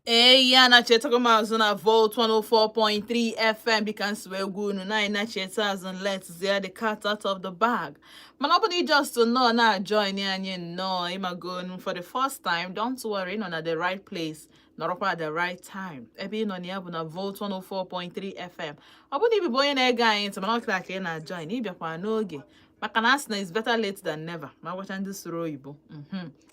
Ee, ya na-chetago m azụ na Volt 104.3 FM, dịka nsi wee gwa unu na anyị na-cheta azụ, let zia the cat out of the bag. Mana ọ bụ na ị just nnọọ na-join anyị nnọọ, ịmagonu, for the first time, don't worry, ị nọ na the right place, nọrọkwa at the right time. Ebe ị nọ na ya bụ na Volt 104.3 FM. Ọ bụ na ibi bụ onye na-ege anyị ntị, mana ọ kịta ka ị na-join, ịbịakwa n'oge, maka na asị na it's better late than never, ma gwacha ndị soro oyibo.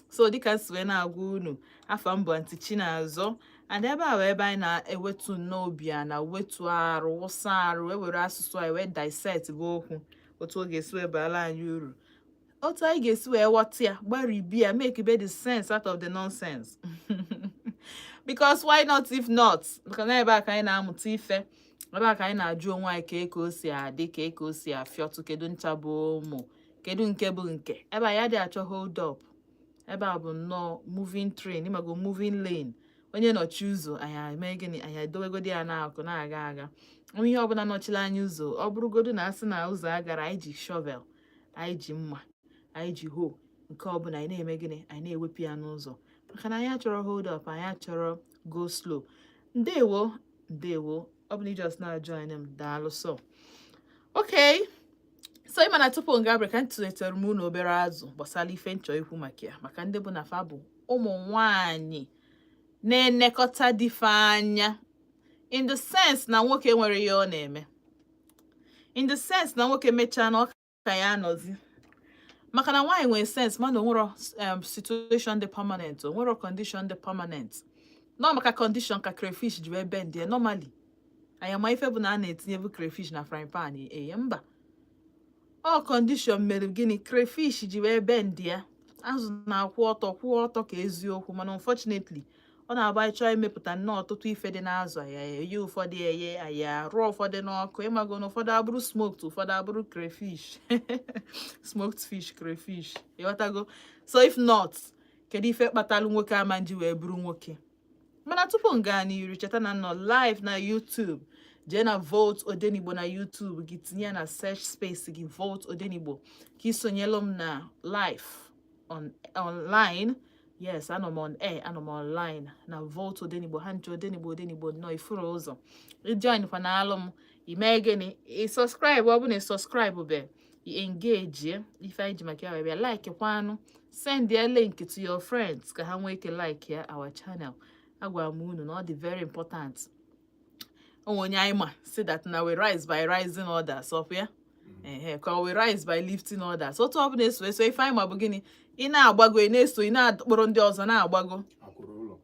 So dịka nsi wee na-agwa unu, afa mbụ Aunty Chinazọ, and ebe a bụ ebe anyị na-ewetu nnọọ obi a na wetu arụ, wụsa arụ, wee were asụsụ anyị wee dissect bụ okwu, otu ọ ga-esi wee baara anyị uru, otu anyị ga-esi wee ghọta ya, gbaribi ya, make be the sense out of the nonsense, because why not if not? Maka na ebe a ka anyị na-amụta ife, ebe a ka anyị na-ajụ onwe anyị ka o si adị, ka o si afịọtụ, kedu ncha bụ ụmụ, kedu nke bụ nke. Ebe a ya dị achọ hold up. Ebe a bụ nnọọ moving train, ịmago, moving lane. Onye nọchi ụzọ anyị eme gịnị? Anyị edowegodi ya n'akụ na-aga aga. Onwe ihe ọbụla nọchiri anyị ụzọ, ọ bụrụgodu na asị na ụzọ agara, anyị ji shovel, anyị ji mma, anyị ji hoe, nke ọbụla, anyị na-eme gịnị? Anyị na-ewepụ ya n'ụzọ, maka na anyị achọrọ hold up, anyị achọrọ go slow. Ndewo, ndewo. Ọ bụ na ị just na-join m, daalụ. So okay, so ịma na tupu m gaa break, m tụletere m unu obere azụ gbasara ife nchọ ikwu maka ya, maka ndị bụ na fa bụ ụmụ nwanyị na-enekọta dife anya, in the sense na nwoke nwere ihe ọ na-eme, in the sense na nwoke mechaa na ọ ka ya anọzi, maka na nwaanyị nwere sense, mana onwero situation dị permanent, onwero condition dị permanent. Nọ maka condition ka crayfish ji wee bend ya. Normally anyị ama ife bụ na a na-etinyebu crayfish na frying pan eye mba. Ọ condition mere gịnị crayfish ji wee bend ya. Azụ na-akwụ ọtọ, kwụọ ọtọ ka eziokwu, mana unfortunately ọ na-agba ịchọọ imepụta nnọọ ọtụtụ ife dị n'azụ, anyị eye ụfọdụ, eye anyị arụọ ụfọdụ n'ọkụ, ịmago na ụfọdụ abụrụ smoked, ụfọdụ abụrụ crayfish, smoked fish, crayfish, ịghọtago? So if not, kedu ife kpatalụ nwoke ama nji wee bụrụ nwoke? Mana tupu m gaa n'iru, cheta na nọ live na YouTube. Jee na Volt Odenigbo na YouTube gị, tinye ya na search space gị, Volt Odenigbo, ka ị sonyelu m na live on online. Yes, anọ m on air, anọ m online na Volt Odenigbo. Ha nche Odenigbo, Odenigbo nnọọ ifuru ụzọ. Ijoin kwa na alụ m, ime gịnị? Ị subscribe. Ọ bụ na ị subscribe be, ị engage ife anyị ji maka ya wee bịa. Like kwanụ, send ya link to your friends ka ha nwee ike like ya our channel. Agwara m unu na ọ dị very important. Onwe onye anyị ma si that na we rise by rising others ọpụ ya, ehe, ka we rise by lifting others. Otu ọ bụla eso eso ife anyị ma bụ gịnị? Ị na-agbago, ị na-eso, ị na-akpọrọ ndị ọzọ na-agbago. Akwụrụ ụlọ.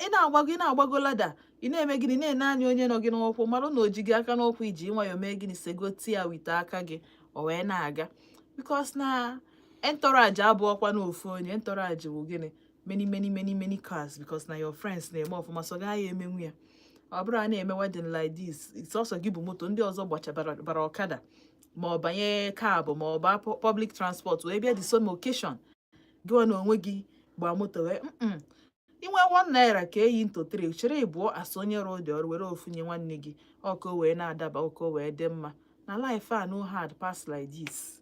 Ị na-agbago, ị na-agbago ladder, ị na-eme gịnị? Na-ene anya onye nọ gị n'ụkwụ, marụ na o ji gị aka n'ụkwụ, iji nwayọọ mee gịnị? Segoti ya wite aka gị, o wee na-aga, because na entourage abụọkwa n'ofu onye. Entourage bụ gịnị? Many, many, many, many cars, because na your friends na-eme ọfụma, so gaa ya emenwu ya. Ọ bụrụ a na-eme wedding like this, sọsọ gị bụ moto, ndị ọzọ gbachabara bara ọkada, ma ọ banye cab, ma ọ ba public transport wee bịa the same occasion. Gị na onwe gị gbaa moto wee inwe ₦1 ka eyi into three, chere ịbụọ asị onye rụ dị ọrụ, were ofu nye nwanne gị, ọ ka o wee na-adaba, ka o wee dị mma na life a. No hard pass like this.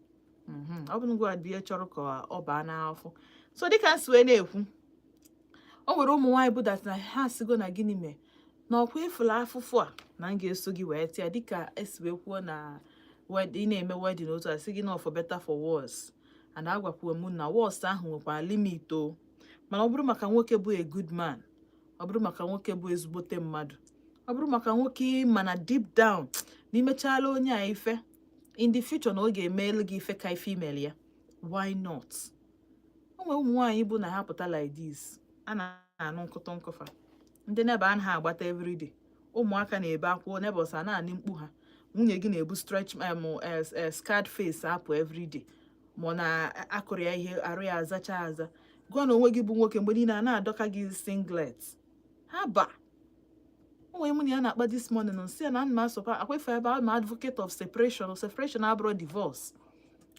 Ọ bụ ngwa dị ihe chọrọ ka ọ baa n'afọ. So dịka m si wee na-ekwu, o nwere ụmụ nwaanyị bụ that na ha sigo na gịnị mee na ọkwa ifuru afụfụ a na m ga-eso gị wee tịa, dịka esi wee kwuo na ị na-eme wedding, otu a sị gị na for better, for worse, and agwakwuo m na worse ahụ nwekwara limit o. Mana ọ bụrụ maka nwoke bụ a good man, ọ bụrụ maka nwoke bụ ezigbote mmadụ, ọ bụrụ maka nwoke ma na deep down na imechala onye a ife, in the future na ọ ga-emelu gị ife ka ife imel ya, why not? O nwere ụmụ nwaanyị bụ na ha pụta like this, a na-anụ nkụtụ nkụfa, ndị neighbour anaghị agbata everyday, ụmụaka na-ebe akwụkwọ, neighbours a na-anị mkpu ha, nwunye gị na-ebu stretch scarred face apụ everyday, ma ọ na-akụrụ ya ihe arụ ya azacha aza. Gụọ na onwe gị bụ nwoke, mgbe niile a na-adọka gị singlet ha ba. O nwere mụ na ya na-akpa this morning, nsị ya na ana m asọpa akwefe ebe I'm advocate of separation. Separation abụrụ divorce.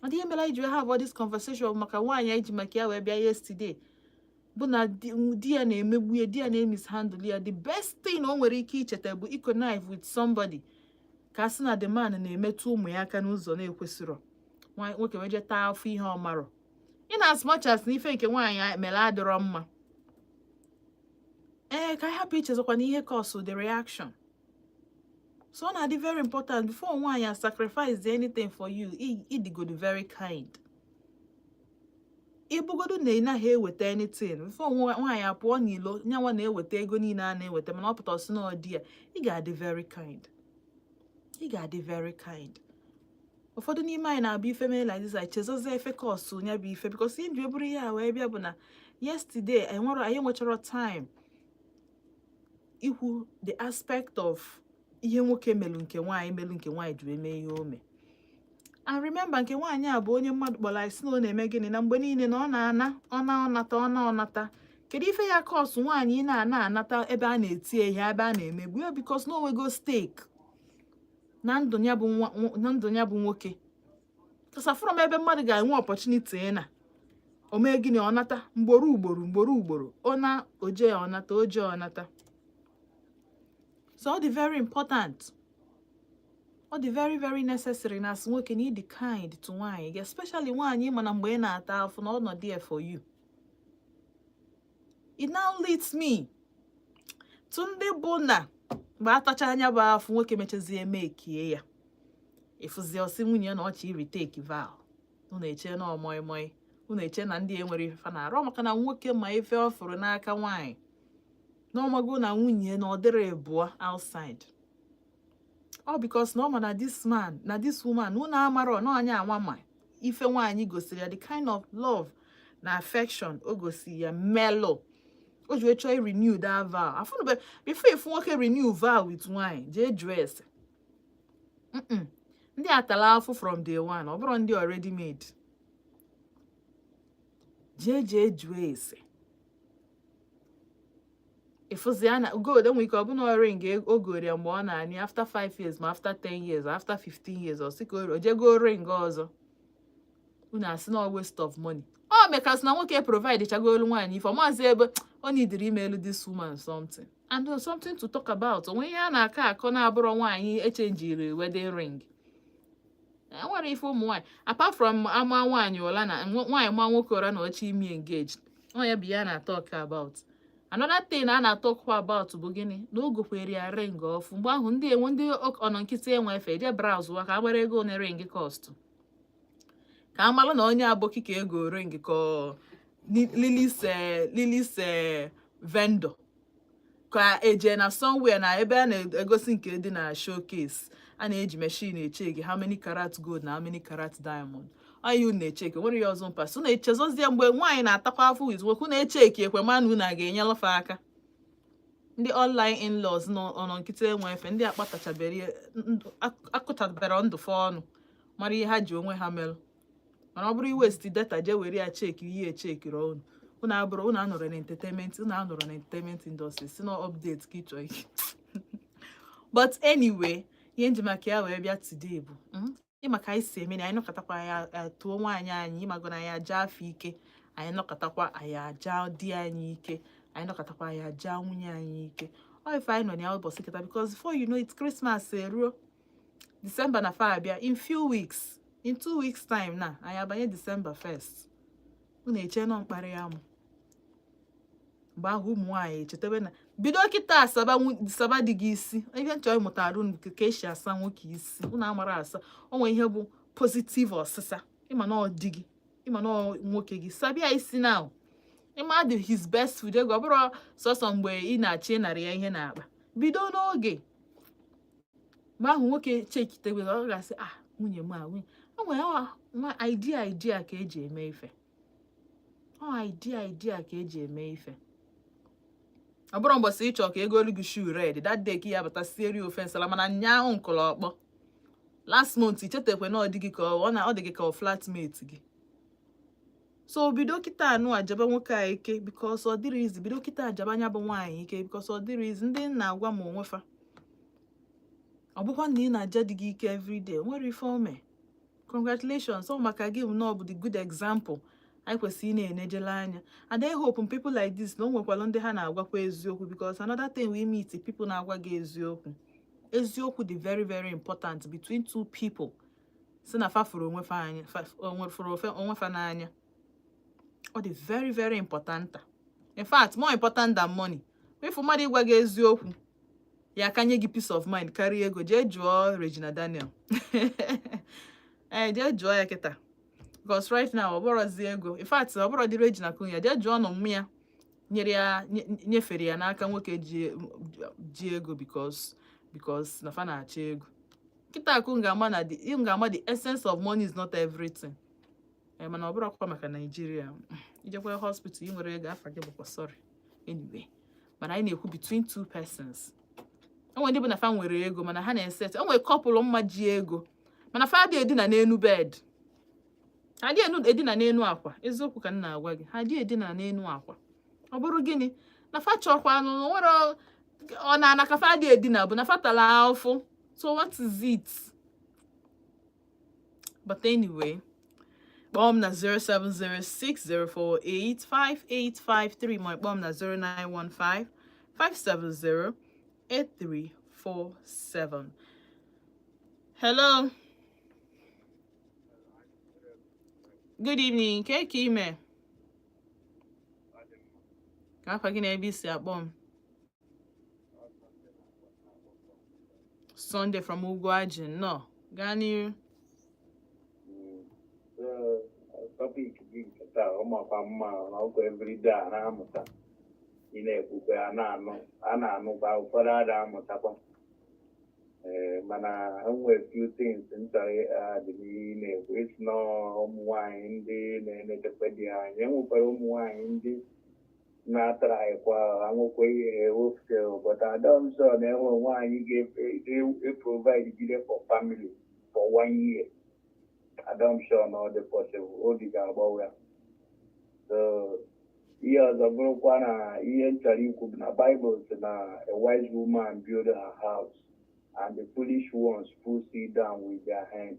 Ọ dị ihe mere anyị ji wee have all this conversation maka nwaanyị anyị ji maka ya wee bịa yesterday, bụ na di ya na-emegbu ya, di ya na-emishandle ya. The best thing o nwere ike icheta bụ connive with somebody, ka a sị na the man na-emetụ ụmụ ya aka n'ụzọ na-ekwesịrọ. Nwoke wee jee taa afọ ihe ọ marọ, in as much as na ife nke nwaanyị mere adịrọ mma. Ee, ka anyị hapụ ichezọkwa na ihe cause the reaction. So ọ na-adị very important, before nwaanyị a sacrifice anything for you, ịdịgodo very kind. Ịbụgodo na ị naghị eweta anything, before nwaanyị apụọ n'ilo, nyanwa na-eweta ego niile a na-eweta, mana ọ pụta ọsị na ọ dị ya, ị ga-adị very kind, ị ga-adị very kind. Ụfọdụ n'ime anyị na-abụ ife mee like this, anyị chezozie ife cause ya bụ ife, because ihe nji bụrụ ihe a wee bịa bụ na yesterday enwere anyị nwechara time ikwu the aspect of ihe nwoke melu nke nwaanyị, melu nke nwaanyị ji wee mee ihe o mee. And remember, nke nwaanyị a bụ onye mmadụ kpọrọ anyị sị na ọ na-eme gịnị na mgbe niile na ọ na-ana, ọ na ọnata, ọ na ọnata. Kedu ife ya cause nwaanyị ị na-ana anata ebe a na-eti ihe, ebe a na-emegbu ya? Because na onwego stake na ndụ ya bụ nwa, na ndụ ya bụ nwoke. Kasafụrụ m ebe mmadụ ga-enwe opportunity ị na o mee gịnị, ọ nata mgboro ugboro, ugboro ugboro, ọ na oje, ọ nata, oje, ọ nata. So ọ dị very important, ọ dị very very necessary na asị nwoke na ịdị kind to nwaanyị gị, especially nwaanyị mana mgbe ị na-ata afụ na ọ nọ there for you. It now leads me to ndị bụ na mgbe atacha anya bụ afụ, nwoke mechazie mekie ya, ịfụzie ọsị nwunye ya na ọchị retake vow. Unu eche na ọmoi moi, unu eche na ndị enwere ife fa na-arụ, maka na nwoke ma ife ọ fụrụ n'aka nwaanyị, na ọmago na nwunye na ọ dịrị ịbụọ outside ọ, because na ọ ma na this man na this woman, unu amarọ na onye anwa ma ife nwaanyị gosiri ya, the kind of love na affection o gosi ya melụ o ji wee chọọ renew that vow. Afụnube before ifu nwoke renew vow with nwaanyị, jee jụọ ese. Ndị atala afụ from day one, ọ bụrụ ndị already made, jee jee jụọ ese. Ịfụzi na gold enwere ike ọ bụna ring o goro ya mgbe ọ na-anị, after 5 years, ma after 10 years, after 15 years, ọ sị ka o jee go ring ọzọ. Unu asị na waste of money. Ọ mekasị na nwoke provide chagolu nwaanyị ife ọmazi ebe ọ nidiri ime elu this woman something and something to talk about. Onwe ihe a na-akọ akọ na-abụrọ nwaanyị echenjiri wedding ring. Enwere ife ụmụ nwaanyị apart from ama nwaanyị ụla na nwaanyị ma nwoke ụra na oche imi engage, ọ ya bụ ya na-talk about. Another thing a na-talk about bụ gịnị? Na o gokwere ya ring ọfụ. Mgbe ahụ ndị enwe ndị ọnọ nkịtị enwe efe eje browse wa ka a gbara ego one ring cost, ka a malụ na onye aboki ka ego ring, ka Lilis vendor, ka eje na somewhere na ebe a na-egosi nke dị na showcase, a na-eji machine echeki how many karat gold na how many karat diamond. Ọya unu na-echeki nwere ya ọzọ mpa so na-echezozie mgbe nwaanyị na-atakwa afọ with nwoke, unu echeki ekwe ma na unu a ga-enyelụfe aka. Ndị online in-laws nọ ọnọ nkịtị enwe efe, ndị akpatachabere akụchabere ndụ fa ọnụ mara ihe ha ji onwe ha merụ. Mana ọ bụrụ iwaste data jee were ya cheki ihe echekiri unu, unu abụrụ unu anọrọ na entertainment, unu anọrọ na entertainment industry si na update ka ịchọ ike. But anyway, ihe nji maka ya wee bịa today bụ ịma ka anyị si eme na anyị nọkọtakwa ya tụọ nwaanyị anyị, ịmago na anyị aja afọ ike, anyị nọkọtakwa anyị aja di anyị ike, anyị nọkọtakwa anyị aja nwunye anyị ike. Ọ ife anyị nọ na ya ụbọchị kịta, because before you know it, Christmas eruo, December na fa abịa in few weeks, in 2 weeks time na anyị abanye December 1st. Unu eche nọ mkparị amụ. Mgbe ahụ ụmụ nwaanyị echetebe na bido kịta saba saba dị gị isi. Ihe nchọ ịmụtara unu ka esi asa nwoke isi, unu amara asa. O nwere ihe bụ positive ọsịsa, ịma na ọ di gị, ịma na ọ nwoke gị, sabia isi now. Ịma dị his best food ego, ọ bụrụ sọsọ mgbe ị na-achọ ịnara ya ihe n'akpa. Bido n'oge. Mgbe ahụ nwoke chekitebe, ọ ga-asị, "Ah, nwunye m a, nwunye o nwere nwa idea." Idea ka eji eme ife, ọ idea, idea ka eji eme ife. Ọ bụrụ mbọsị ịchọ ka ego olu gị shoe red, that day ka ya bata sieri ofe nsala, mana nyaa nkụlụ ọkpọ last month, ichetakwe na ọ dị gị ka ọ na ọ dị gị ka ọ flatmate gị. So bido kịta anụ ajaba nwoke a ike, because ọ dịrị izi. Bido kịta ajaba anya bụ nwaanyị ike, because ọ dịrị izi. Ndị nna agwa m onwe fa, ọ bụkwa na ị na-aja dị gị ike everyday nwere ife ome. Congratulations, ọ maka gị na ọ bụ the good example anyị kwesịrị ị na-enejele anya. And I hope people like this na o nwekwara ndị ha na-agwakwa eziokwu, because another thing, we meet people na-agwa gị eziokwu. Eziokwu dị very very important between two people si na fa fụrụ onwe fa anya, fụrụ onwe fa n'anya. Ọ dị very very important, in fact more important than money. Ịfụ mmadụ ịgwa gị eziokwu ya ka nye gị peace of mind karịa ego. Jee jụọ Regina Daniel. Ee, jee jụọ ya kịta, because right now ọ bụrọzi ego. In fact, ọ bụrọ dị Regina Kunya. Jee jụọ nụ mmụ ya nyere ya, nyefere ya n'aka nwoke ji ego, because na fa na-achọ ego. Kịta akụ ga-ama na the ị ga-ama the essence of money is not everything. Ee, mana ọ bụrọkwa maka Naijiria. Ijekwa hospital, ị nwere ego, afa gị bụkwa sorry. Anyway, mana anyị na-ekwu between two persons. Enwere ndị bụ na fa nwere ego mana ha na-eset. Enwere couple mma ji ego mana fa adịghị edina n'enu bed, ha adịghị edina n'enu akwa. Eziokwu ka m na-agwa gị, ha adịghị edina n'enu akwa. Ọ bụrụ gịnị na fa chọkwanụ nwere ọ na-ana ka fa adịghị edina bụ na fa tara ahụfụ. So what is it? But anyway, kpọọ m na 07060485853, ma kpọọ m na 09155708347. Hello, good evening. Ke ka ime? Ka afa gị na ebe isi akpọ m? Sunday from Ugwuaji, nnọọ, gaa n'iru. Topic gị nke taa ọ makwa mma na ọkwa everyday a na-amụta. Ị na-ekwukwe, a na-anụ, a na-anụkwa, ụfọdụ ada amụtakwa. Ee, mana enwere few things m chọrọ ịadị n'ihe ị na-ekwu. Isi na ụmụ nwaanyị ndị na-enetekwa di ha anya, enwekwara ụmụ nwaanyị ndị na-ataraghịkwa ha nwekwa ihe ha ewepụta, but adọm sọ na enwe nwaanyị ga-eprovide gide for family for one year. Adọm sure na ọ dị possible, obi ga-agbawa ya. So ihe ọzọ bụrụkwa na ihe m chọrọ ikwu bụ na Bible sị na a wise woman build her house and the foolish ones pull it down with their hands.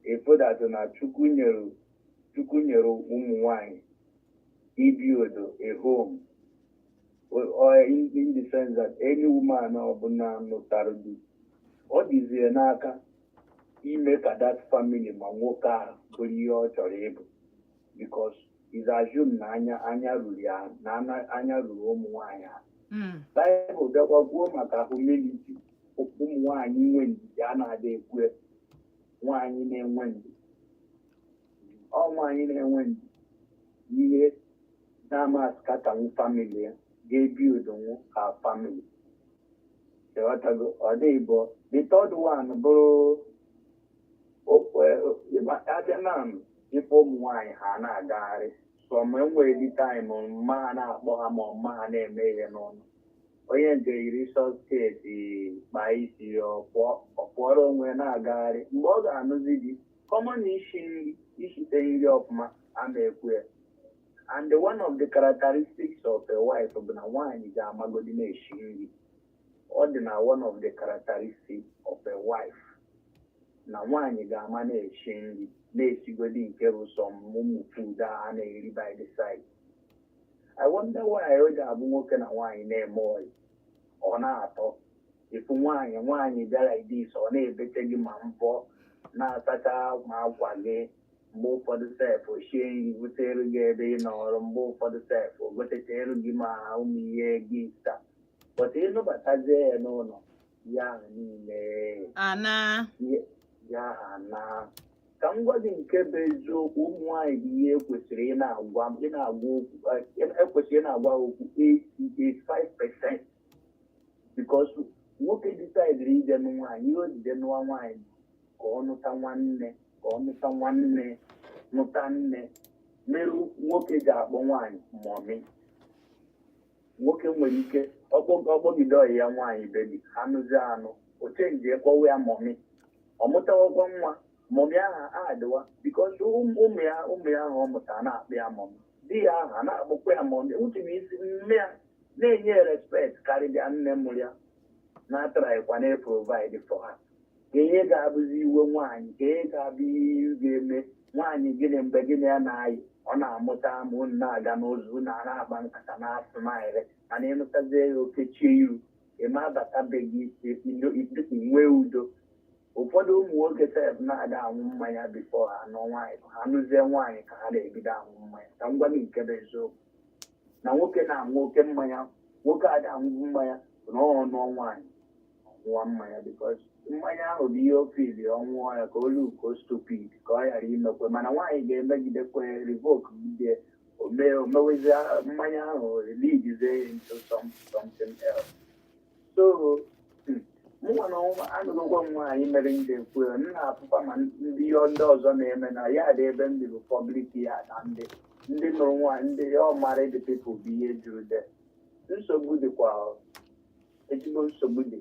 Efo that na Chukwu nyere ụmụ nwanyị ibuild a home, or in the sense that any woman ọbụla nụtara di, ọ dịzie n'aka ime ka that family ma nwoke ahụ bụrụ ihe ọ chọrọ ịbụ, because is assumed na anya ruru ya na anya ruru ụmụ nwanyị ahụ. Baịbụl bịakwa kwuo maka humility, ụmụ nwanyị nwe ndidi. A na-ada ekwe nwaanyị na-enwe ndidi, ọ nwaanyị na-enwe ndidi ihe na-ama scatternwu family ya, ga-ebuild nwu ha family. Ịghọtago? Ọ dịghị bụ the third one bụrụ abịa na ife ụmụ nwaanyị ha na-agagharị. Some enwere dị time mma ha na-akpọ ha ma ọma ha na-eme ihe n'ụlọ. Onye nke yiri short skirt, kpaa isi ya, ọ pụọrọ onwe na-agagharị. Mgbe ọ ga-anụzi di, common isi nri, ishite nri ọfụma ama ekwu ya. And one of the characteristics of a wife bụ na nwaanyị ga-amagodi na-esi nri. Ọ dị na one of the characteristics of a wife na nwaanyị ga-ama na-esi nri, na-esigodi nke bụ some ụmụ food a na-eri by the side. I wonder why o ji abụ nwoke na nwaanyị na-eme ọyị, ọ na-atọ ifu nwaanyị bịa like this, ọ na-ebete gị ma mbọ, na-asacha ma akwa gị. Mgbe ụfọdụ sef, o shie nri butere gị ebe ị nọrọ. Mgbe ụfọdụ sef, o gotetere gị ma ụmụ ihe gị taa, but ịnụbatazie ya n'ụlọ ya ahụ niile ana ya ha na ka m gwa gị nke bụ eziokwu. Ụmụ nwaanyị bụ ihe ekwesịrị ị na-agwa okwu, ekwesịrị ị na-agwa okwu 85%, because nwoke decidere ije nụ nwaanyị, ihe o jide nụwa nwaanyị ka ọ nụta nwanne, ka ọ nụta nwanne, nụta nne. Merụ nwoke ji akpọ nwaanyị mommy. Nwoke nwere ike ọkpọgide ọyị ya nwaanyị baby, ha nụzie anụ, o change kpọwa ya mommy. Ọ mụtawakwa nwa, mommy aha adịwa, because ụmụ ya ahụ ọ mụtara na-akpọ ya mommy, di ya ahụ a na-akpọkwa ya mommy. Uche na isi nne ya na-enye ya respect karịa nne mụrụ ya, na-atrykwa na-provide for ha. Ka ihe ga-abụzi iwe nwaanyị, ka ihe ga-abụ ihe ga-eme nwaanyị gịnị mgbe gịnị ya na-ayị, ọ na-amụta ma unu na-aga n'ụzọ, unu a na-akpa nkata na-asụmaịrị, mana ịnụtazie ya okechie iru, ịma abatabeghị nwee udo. Ụfọdụ ụmụ nwoke sef na-ada aṅụ mmanya before ha nụọ nwaanyị, ha nụzie nwaanyị ka ha na-ebido aṅụ mmanya. Ka m gwa gị nke bụ eziokwu, na nwoke na-aṅụ oke mmanya Nwoke ada aṅụbu mmanya na ọ nụọ nwaanyị, ọṅụwa mmanya, because mmanya ahụ bụ ihe o fili ọnwụọ ya ka olu ka o stupid ka ọ ghara imekwe. Mana nwaanyị ga-emegidekwe, revoke gide ome omewezie mmanya ahụ, leads into something else. So mụnwa na ọnwa anụgokwa m nwaanyị mere m ga-ekwu ya. M na-afụkwa ma ndị ihe ndị ọzọ na-eme na ya dị ebe m dị bụ public ya na ndị nụrụ nwaanyị, ndị ọ married people bụ ihe juru de. Nsogbu dịkwa, ezigbo nsogbu dị,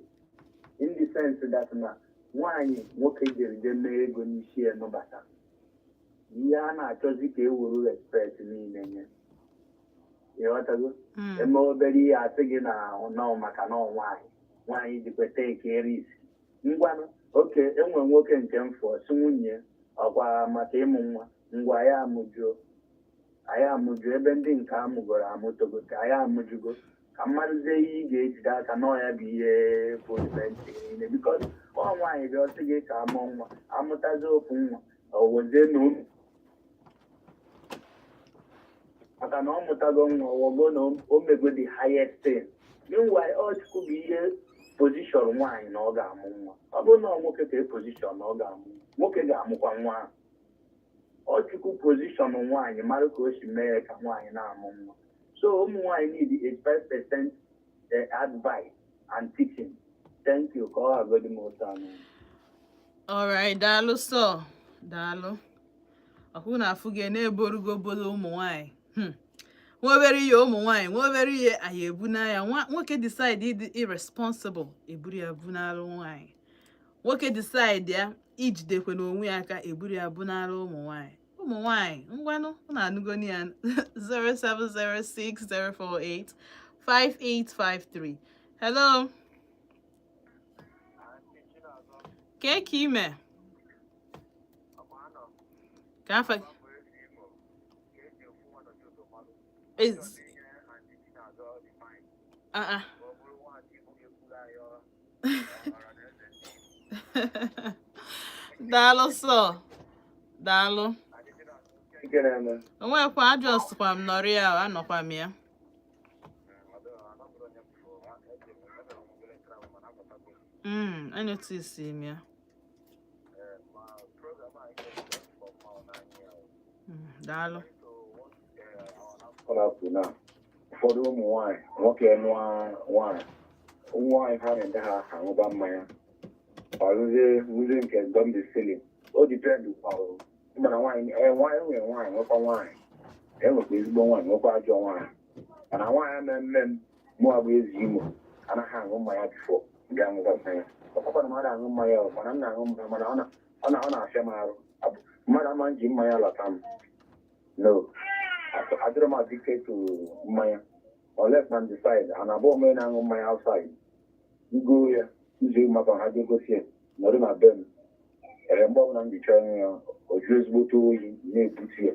in the sense that na nwaanyị nwoke jere je mee ego n'isi ya nụbata, ihe a na-achọzi ka e wuru respect niile nye, ịghọtago? Eme obere ihe, asị gị na nọ maka na ọ nwaanyị, nwaanyị jikwa take risk. Ngwanụ, oke enwe nwoke nke m fụọ si nwunye ọkwa maka ịmụ nwa, ngwa ya amụjuo, anyị amụjuo ebe ndị nke amụgoro amụtogote, anyị amụjugo ka mmadụzie ihe ị ga-ejide aka nọọ ya bụ ihe bụ ntị niile, because ọ nwaanyị bịa ọsị gị ka amụọ nwa, amụtazie ofu nwa, o wezie na maka na ọ mụtago nwa, ọwọgo na o mego the highest thing. Meanwhile, ọ Chukwu bụ ihe position nwaanyị na ọ ga-amụ nwa. Ọ bụrụ na ọ nwoke ka e position na ọ ga-amụ, nwoke ga-amụkwa nwa ahụ. Ọ Chukwu position nwaanyị, mara ka o si mee ya ka nwaanyị na-amụ nwa. So ụmụ nwaanyị need 85% advice and teaching. Thank you. Ka ọ ghagodi m ụtọ anụ. Alright, daalụ sọ, daalụ. Ọkwụ na afụ gị na-eborugo bolo ụmụ nwanyị. Nwa obere ihe, ụmụ nwanyị, nwa obere ihe anyị ebu n'anya. Nwoke decide ịdị irresponsible, eburu ya bunara nwanyị. Nwoke decide ya ijidekwe n'onwe ya aka, eburu ya bunara ụmụ nwanyị. Ụmụ nwanyị, ngwanụ, unu anụgoni ya. 0706048 5853. Hello. Kee ka ime? Ka afa Ez... Ah ah. Daalụ sọ. Daalụ. Onwekwa ajọsịkwa m nọrọ ya, anọkwa m ya. I notice m ya. Daalụ. Ọ na-apụ na ụfọdụ ụmụ nwanyị, nwoke nụọ nwanyị, ụmụ nwanyị ha na-ede ha aṅụba mmanya, ọrụzie nwuzie nke domicile. O depend kwa, mana nwaanyị, nwaanyị nwere nwaanyị, nwekwa nwaanyị, enwekwa ezigbo nwaanyị, nwekwa ajọ nwaanyị. Mana nwaanyị na-eme m, mụ abụ eze Imo, anaghị aṅụ mmanya before m bịa ṅụba mmanya. Ọkwa na mmadụ aṅụ mmanya ọ, mana m na-aṅụ mmanya, mana ọ na-afịa m arụ. Mmadụ ama nji mmanya lata m, no, adịrọ m addicted to mmanya unless na decide and abụọ m onye na-aṅụ mmanya outside. Ngo ya izu maka ha je gosi ya nọrọ na be m. Ee, mgbe ọbụla m ji chọọ ịṅụ ya, o jụọ ezigbote oyi na-ebutu ya.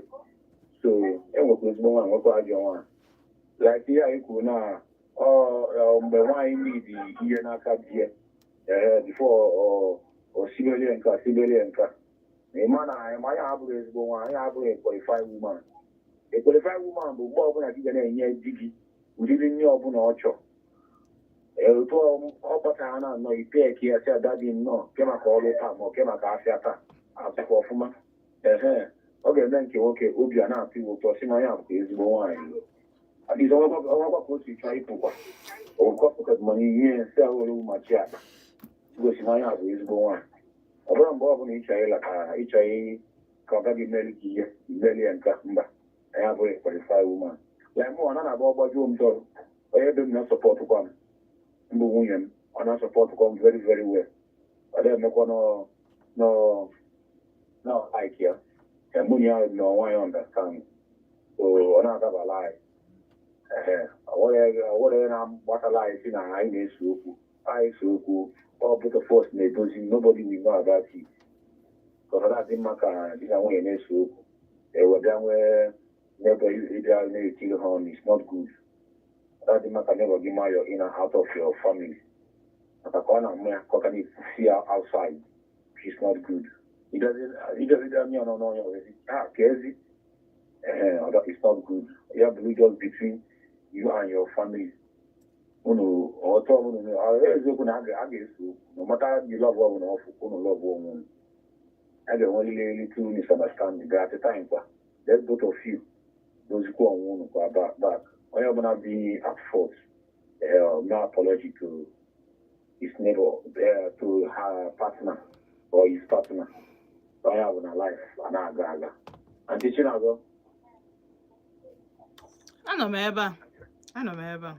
So enwekwa ezigbo nwaanyị, nwekwa ajọ nwaanyị. Like ihe anyị kwuru na ọ mgbe nwaanyị need ihe n'aka di ya, ee, before o sibelie nke a, sibelie nke a, na ịma na ịma ya abụrụ ezigbo nwaanyị, ya abụghị a qualified woman. A qualified woman bụ mgbe ọbụla gị ga na-enye di gị ụdịrị nri ọbụla ọ chọrọ. Ee, otu ọ kpatara na nnọọ ite ka ya si ada dị nnọọ ke maka ọrụ taa ma ọ ke maka afịa taa atụkwa ọfụma. Ehe, ọ ga-eme nke nwoke obi a na-atụ ya ụtọ, si na ya bụkwa ezigbo nwaanyị. Adịghị ọnwakwa ka o si chọọ ịpụkwa okọ pocket money, ihe nsị ahụ machi akpa gosi na ya bụ ezigbo nwaanyị. Ọ bụrụ mgbe ọbụla ị chọrọ ịlata, ịchọ ka ọ gaghị meri gị ihe imeri ya nke a, mba, anyị abụghị qualified woman. Like mụ, ọ na-abụ ọgbajuo m dọrọ onye be m na-asọpọtụkwa m, mbụ nwunye m, ọ na-asọpọtụkwa m very very well. Ọ na-emekwa nọ nọ nọ like ya. Nwunye ya nọ nwaanyị understand, so ọ na-adabala anyị. Ee, ọ nwere na-agbatala anyị si na anyị na-ese okwu, anyị se okwu, ọ bụ the first na-edozi. Nobody will know about it, because ọ na-adị mma ka di na nwunye na-ese okwu, ewebịa nwee neighbor ịbịa na-etiri ha ọnụ. It's not good. Ọ na-adị mma ka neighbor gị ma your in and out of your family, maka ka ọ na-amụ ya ka ọ ka na-ekwusi ya outside. It's not good. Ịbịazi anya nọ n'ọnya ezi ah ka ezi. Ee, it's not good. Ya bụrụ just between you and your family. Unu ọtọ ọbụla eziokwu na a ga-eso okwu no matter the love ọbụla ọfụ unu love onwe unu. A ga-enwerịrị little misunderstanding, but at the time kwa, let both of you dozikwa onwe unu kwa back. Onye ọbụla be at fault, no apology to his neighbor, to her partner or his partner. Onye ọbụla life a na-aga aga. Aunty Chinazọ. Anọ m ebe a, anọ m ebe a.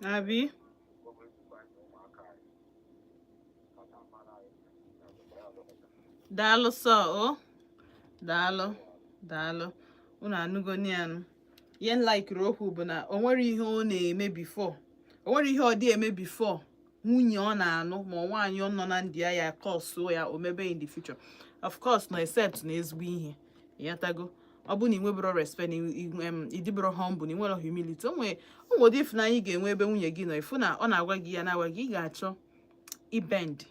Abi. Daalụ sọ o, daalụ, daalụ. Unu anụgo anụ ihe m laikiri okwu bụ na o nwere ihe ọ na-eme before, o nwere ihe ọ dị eme before nwunye ọ na-anụ ma ọ nwaanyị ọ nọ na ndị ya ya kọsụo ya o mebe in the future, of course na except na ezigbo ihe ịghọtago. Ọ bụ na ị nwebero respect na ịdịbero humble na ị nwere humility, o nwere ụdị ịfụnanya ị ga-enwe ebe nwunye gị nọ, ịfụ na ọ na-agwa gị ya na-agwa gị, ị ga-achọ ibend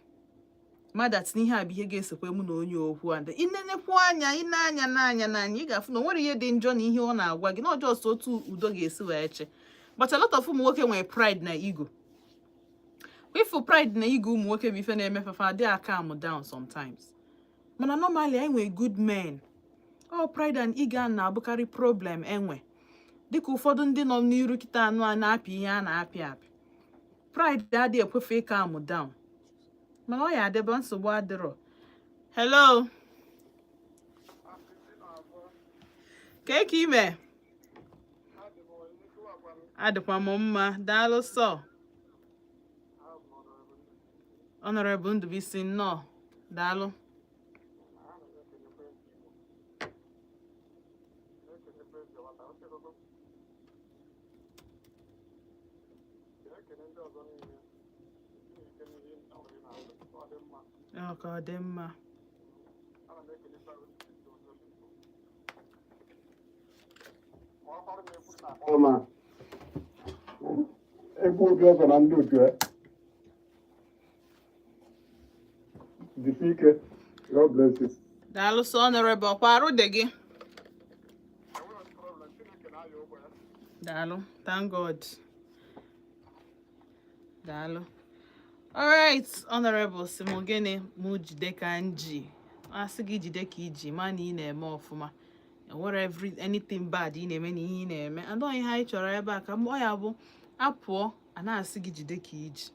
mmadụ na ihe a bụ ihe ga-esekwe mụ na onye okwu. And inenekwu anya, ine anya n'anya n'anya, ị ga-afụ na o nwere ihe dị njọ na ihe ọ na-agwa gị na ọjọọ so otu udo ga-esi wee che. But a lot of ụmụ nwoke nwere pride na ego. Ifu pride na ego ụmụ nwoke bụ ife na-eme fafa adị calm down sometimes. Mana normally anyị nwere good men. Ọ pride and ego a na-abụkarị problem enwe, dịka ụfọdụ ndị nọ n'iru kịta anụ a na-apị ihe a na-apị apị. Pride adịghị ekwefe calm down, mana ọ ya adịba nsogbu adịrọ. Hello, ka ka ime? Adịkwa m mma, daalụ sọ. Honorable Ndubuisi, nnọọ, daalụ. Ọ ka ọ dị mma. Ma egwu obi ọzọ na ndị otu ya jisi ike. God bless you. Daalụ sọ, Honorable. Ọkwa arụ dị gị? Daalụ, thank God. Daalụ. Alright, Honorable si mụ gịnị? Mụ jide ka m ji. Asị gị jide ka iji ma na ị na-eme ọfụma, enwere every anything bad ị na-eme na ihe ị na-eme and ọ ihe anyị chọrọ ebe a ka ọ ya bụ apụọ a na-asị gị jide ka iji.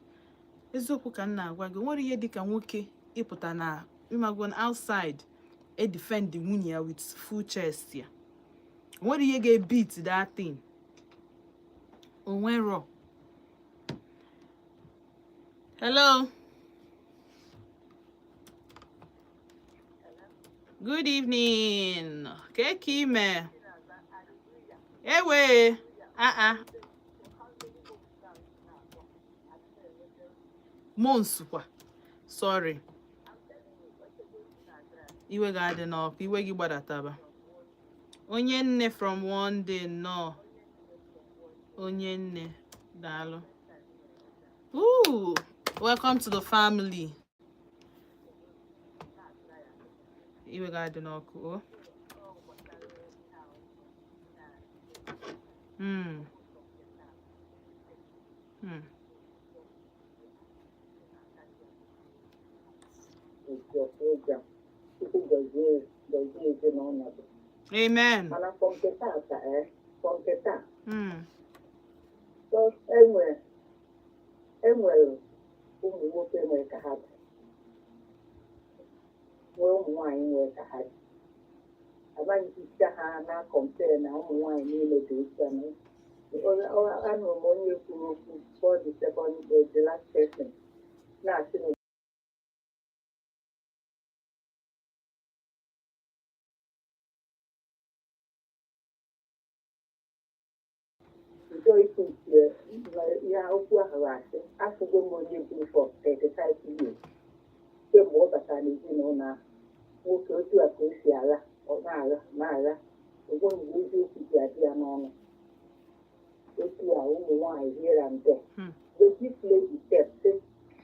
Eziokwu ka m na-agwa gị, nwere ihe dịka nwoke ịpụta na ịmago na outside e defend nwunye ya with full chest ya, nwere ihe ga-ebeat that thing, onwero. Hello, good evening. Ka ka ime? Ewe aa monsukwa, sorry, iwe ga-adị n'ọkụ, iwe gị gbadataba. Onye nne from one day, nnọọ, onye nne, daalụ. Ooh, welcome to the family. Iwe ga-adị n'ọkụ o. Program. Chukwu gọzie gọzie ezinụlọ gị. Amen. Mana for nke taa for nke taa, so enwere ụmụ nwoke nwere ka ha dị, nwee ụmụ nwaanyị nwere ka ha dị. Amaghị isi ha na compare na ụmụ nwaanyị niile dị otu a. Anụrụ m onye kwuru okwu for the second, the last person na-asị na udo ikwu nke ya okwu ahụ asị afụgo m onye bụ for 35 years. Kemgbe ọ batara n'ezinụlọ ahụ, nwoke otu a ka o si agha, ọ na-agha na-agha, onwe mgbe eziokwu ji adị ya n'ọnụ. Otu a ụmụ nwaanyị here and there. But this lady said, sị,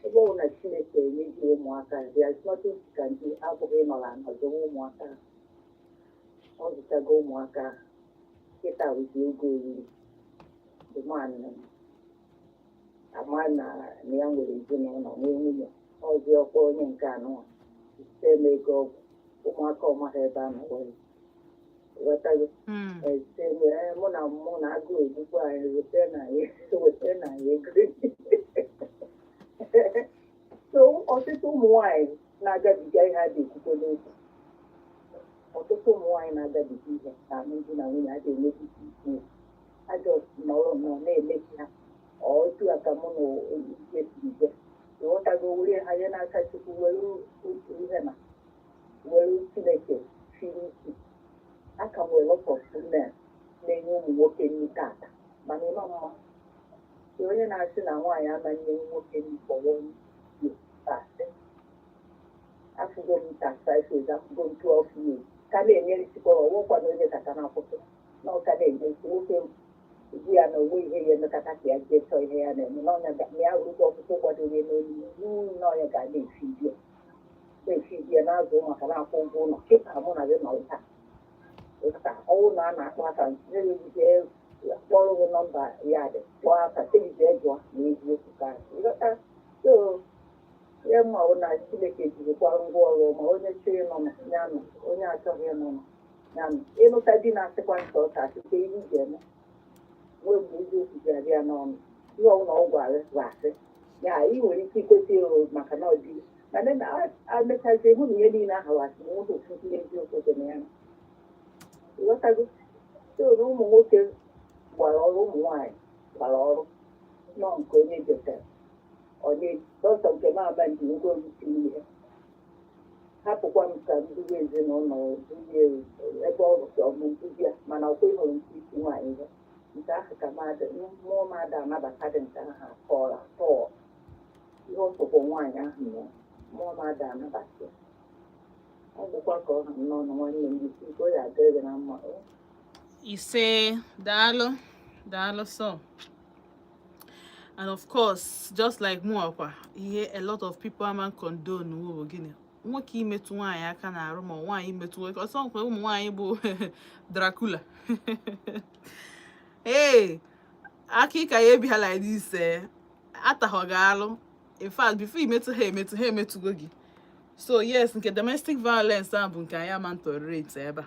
ebe ọ bụ na Chineke enyeghị ụmụaka, there is nothing she can do abụghị ịnọrọ anọ zụwa ụmụaka ahụ. Ọ zụchago ụmụaka ahụ. Kịta wụzi oge oriri. The man ama na ya nwere ezinụlọ, nwee nwunye, ọzi ọkwa onye nke anọ site n'ego ọgwụ ụmụaka, ọmaghị ebe a nọ wee ghọtago. Ese mụ na agụụ egbukwa anyị, weta na anyị ego. So ọtụtụ ụmụ nwanyị na-agabiga ihe a dị ekwukwe n'okwu. Ọtụtụ ụmụ nwanyị na-agabiga ihe na alụmdi na nwunye adịghị enweghị ike ikwu, ajọ nọrọ nọ na-emechi ha. Otu a ka mụ na ike siri jee, ịghọtago, were ha nye n'aka Chukwu, were ihe na were Chineke siri isi aka. Nwere lot of women na-enye ụmụ nwoke nri tata, mana ịma mma onye na-asị na nwaanyị amaghị nye nwoke nri for one year asị. Afụgo m 35 years, afụgo m 12 years ka na-enyerisikwa ọwụkwa na onye kacha na-akwụsị na ọ ka na-enyerisi nwoke di ya na onwe ihe ya emekata ka ya jee chọọ ihe ya na-eme n'ọnya na ya wurukwa ọkpụkpụ gbadoro n'olu n'ọnya ga na-efi di ya, na-efi di ya, na-azụ maka na-akwụ ụgwọ ụlọ. Kịta mụ na gị nọ taa taa, ọnwụ na a na-akpọ aka jee kpọrọ gị nọmba ya dị, kpọọ aka sị gị jee jụọ na eziokwu ka ịghọta. So ihe mma bụ na Chineke jirikwa ngwa ọrụ ma onye chọọ ịnọ nọ ya nọ, onye achọghị ịnọ nọ ya nọ. Ịnụta di na-asịkwa nke ọka site ihe iji eme nwee mgbe eziokwu ji abịa n'ọnụ, ihe ọbụla ọ gwara bụ asị ya. Ị nwere ike ikweta ịrụ maka na ọ dị mana amechazie hụ na ihe niile ahụ asị na nwoke ofu ihe eziokwu dị na ya, ịghọtago. So na ụmụ nwoke gbara ọrụ, ụmụ nwaanyị gbara ọrụ nọ nke onye jetara ọ na-sọsọ nke m aba ndị ngwa tiri ihe hapụkwa m ka m duga ezinụlọ duzie ebe ọ rụsị ọmụ nduzi ya, mana ọkwa ịhụrụ nke isi nwaanyị ihe nke ahụ ka mmụọ m ada anabata dị nke ahụ akọrọ atọ. Ihe ọ sọkwa nwaanyị ahụ mee, mmụọ m ada anabata ya. Ọ gwụkwa ka ọ ha m n'ọnụ. Nwanne m, isi ka ọ ya adịrị gị na mma. Ise, daalụ, daalụ. So and of course, just like mụ ọkwa ihe a lot of people ama condone bụ gịnị? Nwoke imetụ nwaanyị aka n'arụ ma nwaanyị imetụ nwoke ọsọ nkwe. Ụmụ nwaanyị bụ Dracula. Ee, aka ịka ya ebi ha like this, eh, ataghọ gị alụ. In fact, before imetụ ha emetụ, ha emetụgo gị. So yes, nke domestic violence a bụ nke anyị ama tolerate ebe a.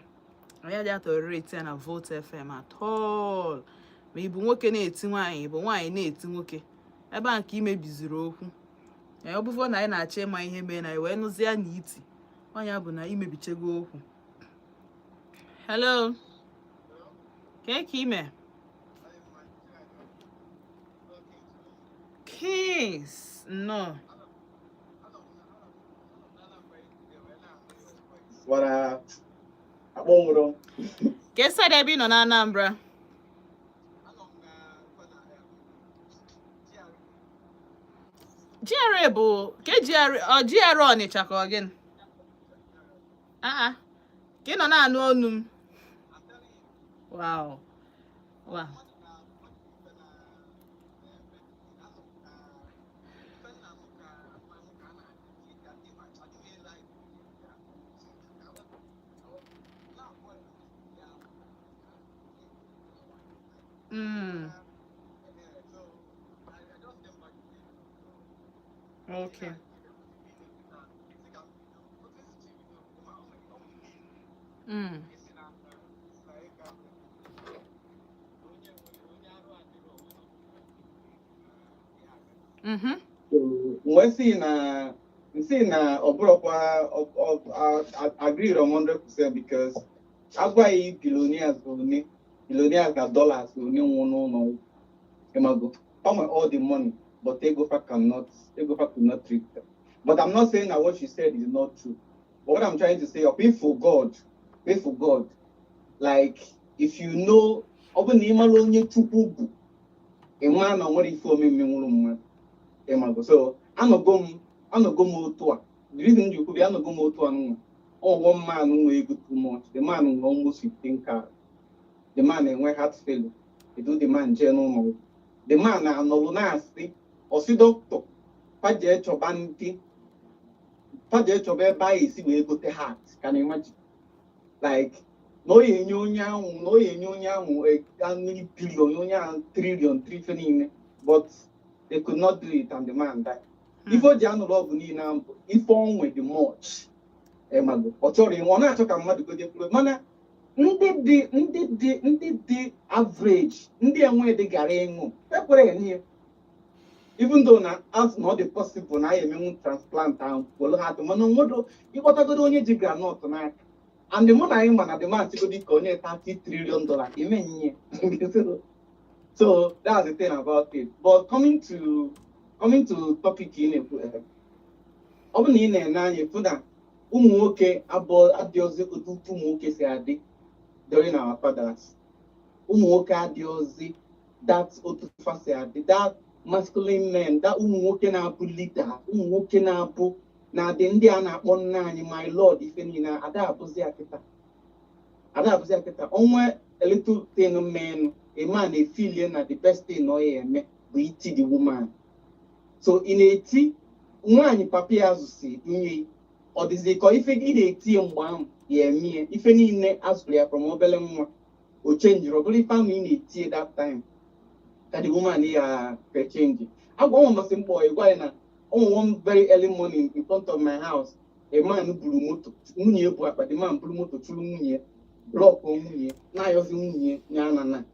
Anyị adịghị tolerate ya na Volt FM at all. Ma ị bụ nwoke na-eti nwaanyị, ị bụ nwaanyị na-eti nwoke, ebe a nke imebiziri okwu. Ee, ọ bụfọ na anyị na-achọ ịma ihe mee na anyị wee nụzie na iti ọnya bụ na imebichego okwu. Hello, kee ka ime? Kings, nnọọ. Mana akpọnwụrụ. Ka esi ebe ị nọ na Anambra? GRA bụ ke GRA, ọ GRA Ọnịcha ka ọ gịnị? Aa, ka ị nọ na-anụ onu m. Wow. Okay. Mgbe si na nsị na ọ bụrụkwa agree on 100% because agwaghị billionaires one, billionaires na dollars one nwụ n'ụlọ ọgwụ, ịmago o nwere all the money, but ego fa cannot, ego fa could not treat them. But I'm not saying that what she said is not true, but what I'm trying to say, if for God, if for God, like if you know, ọ bụ na ị mara onye Chukwu bụ, ị mara na o nwere ife omeme nwụrụ mmadụ, ịmago. So anọgo m otu a The reason ji kwubi anọgo m otu anụnwa, ọ one man nwe ego too much. The man nwe almost 15 cars. The man enwe heart failure. Edu the man jee n'ụlọ ọgwụ. The man anọrụ na-asị, ọsị dọkịta fa jee chọba ndị fa jee chọba ebe a esi wee gote heart. Can you imagine? Like na ọ ya enye onye ahụ, na ọ ya enye onye ahụ mmiri billion, onye ahụ trillion trife niile, but they could not do it and the man died. Ife o ji anụrụ ọgụ niile ahụ bụ ife onwe dị much, emago ọ chọrọ inwe, ọ na-achọ ka mmadụ gote kwuru, mana ndị dị average, ndị enwe dị gara ịṅụ ekwere enye ya, even though na as na ọ dị possible na ya emenwu transplant ahụ welu ha dị, mana onwedo ịkpọtagodo onye ji groundnut n'aka and mụ na anyị ma na the man sigodi ka onye $30 trillion eme nye. So that's the thing about it. But coming to topic ị na-ekwu, ọ bụ na ị na-ene anya efu na ụmụ nwoke abụọ adịghịzi otu ụmụ nwoke si adị during our fathers. Ụmụ nwoke adịghịzi that otu fa si adị, that masculine men, that ụmụ nwoke na-abụ leader, ụmụ nwoke na-abụ na-adị ndị a na-akpọ nna anyị, my lord, ife niile ada abụzi ya kịta, ada abụzi ya kịta. Onwe a little thing men, a man efilie na the best thing ọ ya eme bụ iti the woman. So ị na-eti nwaanyị papa ya zụsi nye, ọ dịzi ka ife ị na-eti ya mgbe ahụ ya emie ife niile azụrụ ya from obere nwa, o chenjiri, ọ bụrụ ife ahụ ị na-etie that time ka the woman ya change agwa. Ọnwa masị mkpọ ịgwa ya na ọnwa one very early morning in front of my house, a man buru moto, nwunye ya bụ akpa. The man buru moto chụrụ nwunye, block nwunye, na-ayọzi nwunye ya na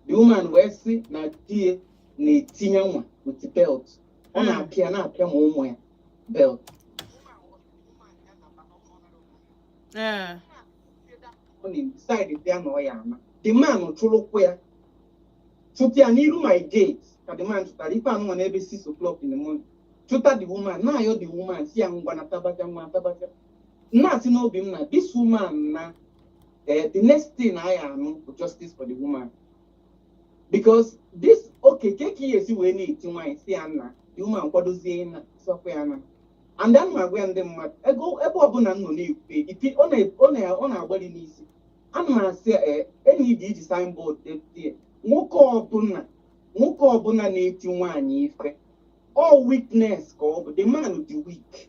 the woman wee sị na di ya na-etinye nwa with belt, ọ na-apịa na-apịa ma ụmụ ya belt. Ọ na-decide ya na ọ ya ama. The man chụrụkwa ya, chụta ya n'iru my gate ka the man chụtara ife anụnwa n'ebe 6 o'clock in the morning, chụta the woman, na-ayọ the woman, si ya ngwa na tabacha nwa tabacha. Na-asị n'obi m na this woman na the next thing I anụ bụ justice for the woman, because this okay ke ka ihe esi wee na-eti nwaanyị si ya nna, the woman kwadozie na sọkwa ya na. And then ma gwa ya ndị mmadụ ego ebe ọbụla m nọ na-ekwu ipi ọ na-agbali n'isi, ana m asị ee enyi dị iji signboard detie nwoke ọbụla na-eti nwaanyị ife, all weakness ka ọ bụ. The man dị weak,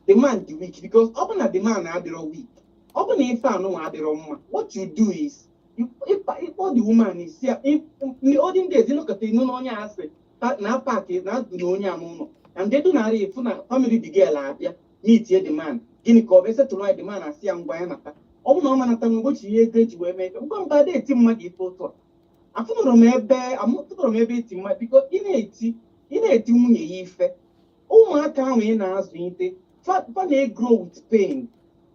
the man dị weak, because ọ bụ na the man adịrọ weak, ọ bụ na ife anụnwa adịrọ mma, what you do is ịkpọ the woman is ya. In the olden days, ịnọkọta ịnụ na onye asị na paaki na adụ na onye a n'ụlọ na ndị dunara efu na family, the girl abịa meet the man, gịnị ka ọ bụ esetụrụ ya, the man asị ya ngwa ya nata. Ọ bụ na ọ manata mgbochi ihe ego eji wee mee ife ngwa ngwa ada eti mmadụ ife otu a. Afụnụrụ m ebe amụtụrụ m ebe eti mmadụ biko ị na-eti nwunye ya ife, ụmụaka ahụ ị na-azụlite fa na-egrow with pain.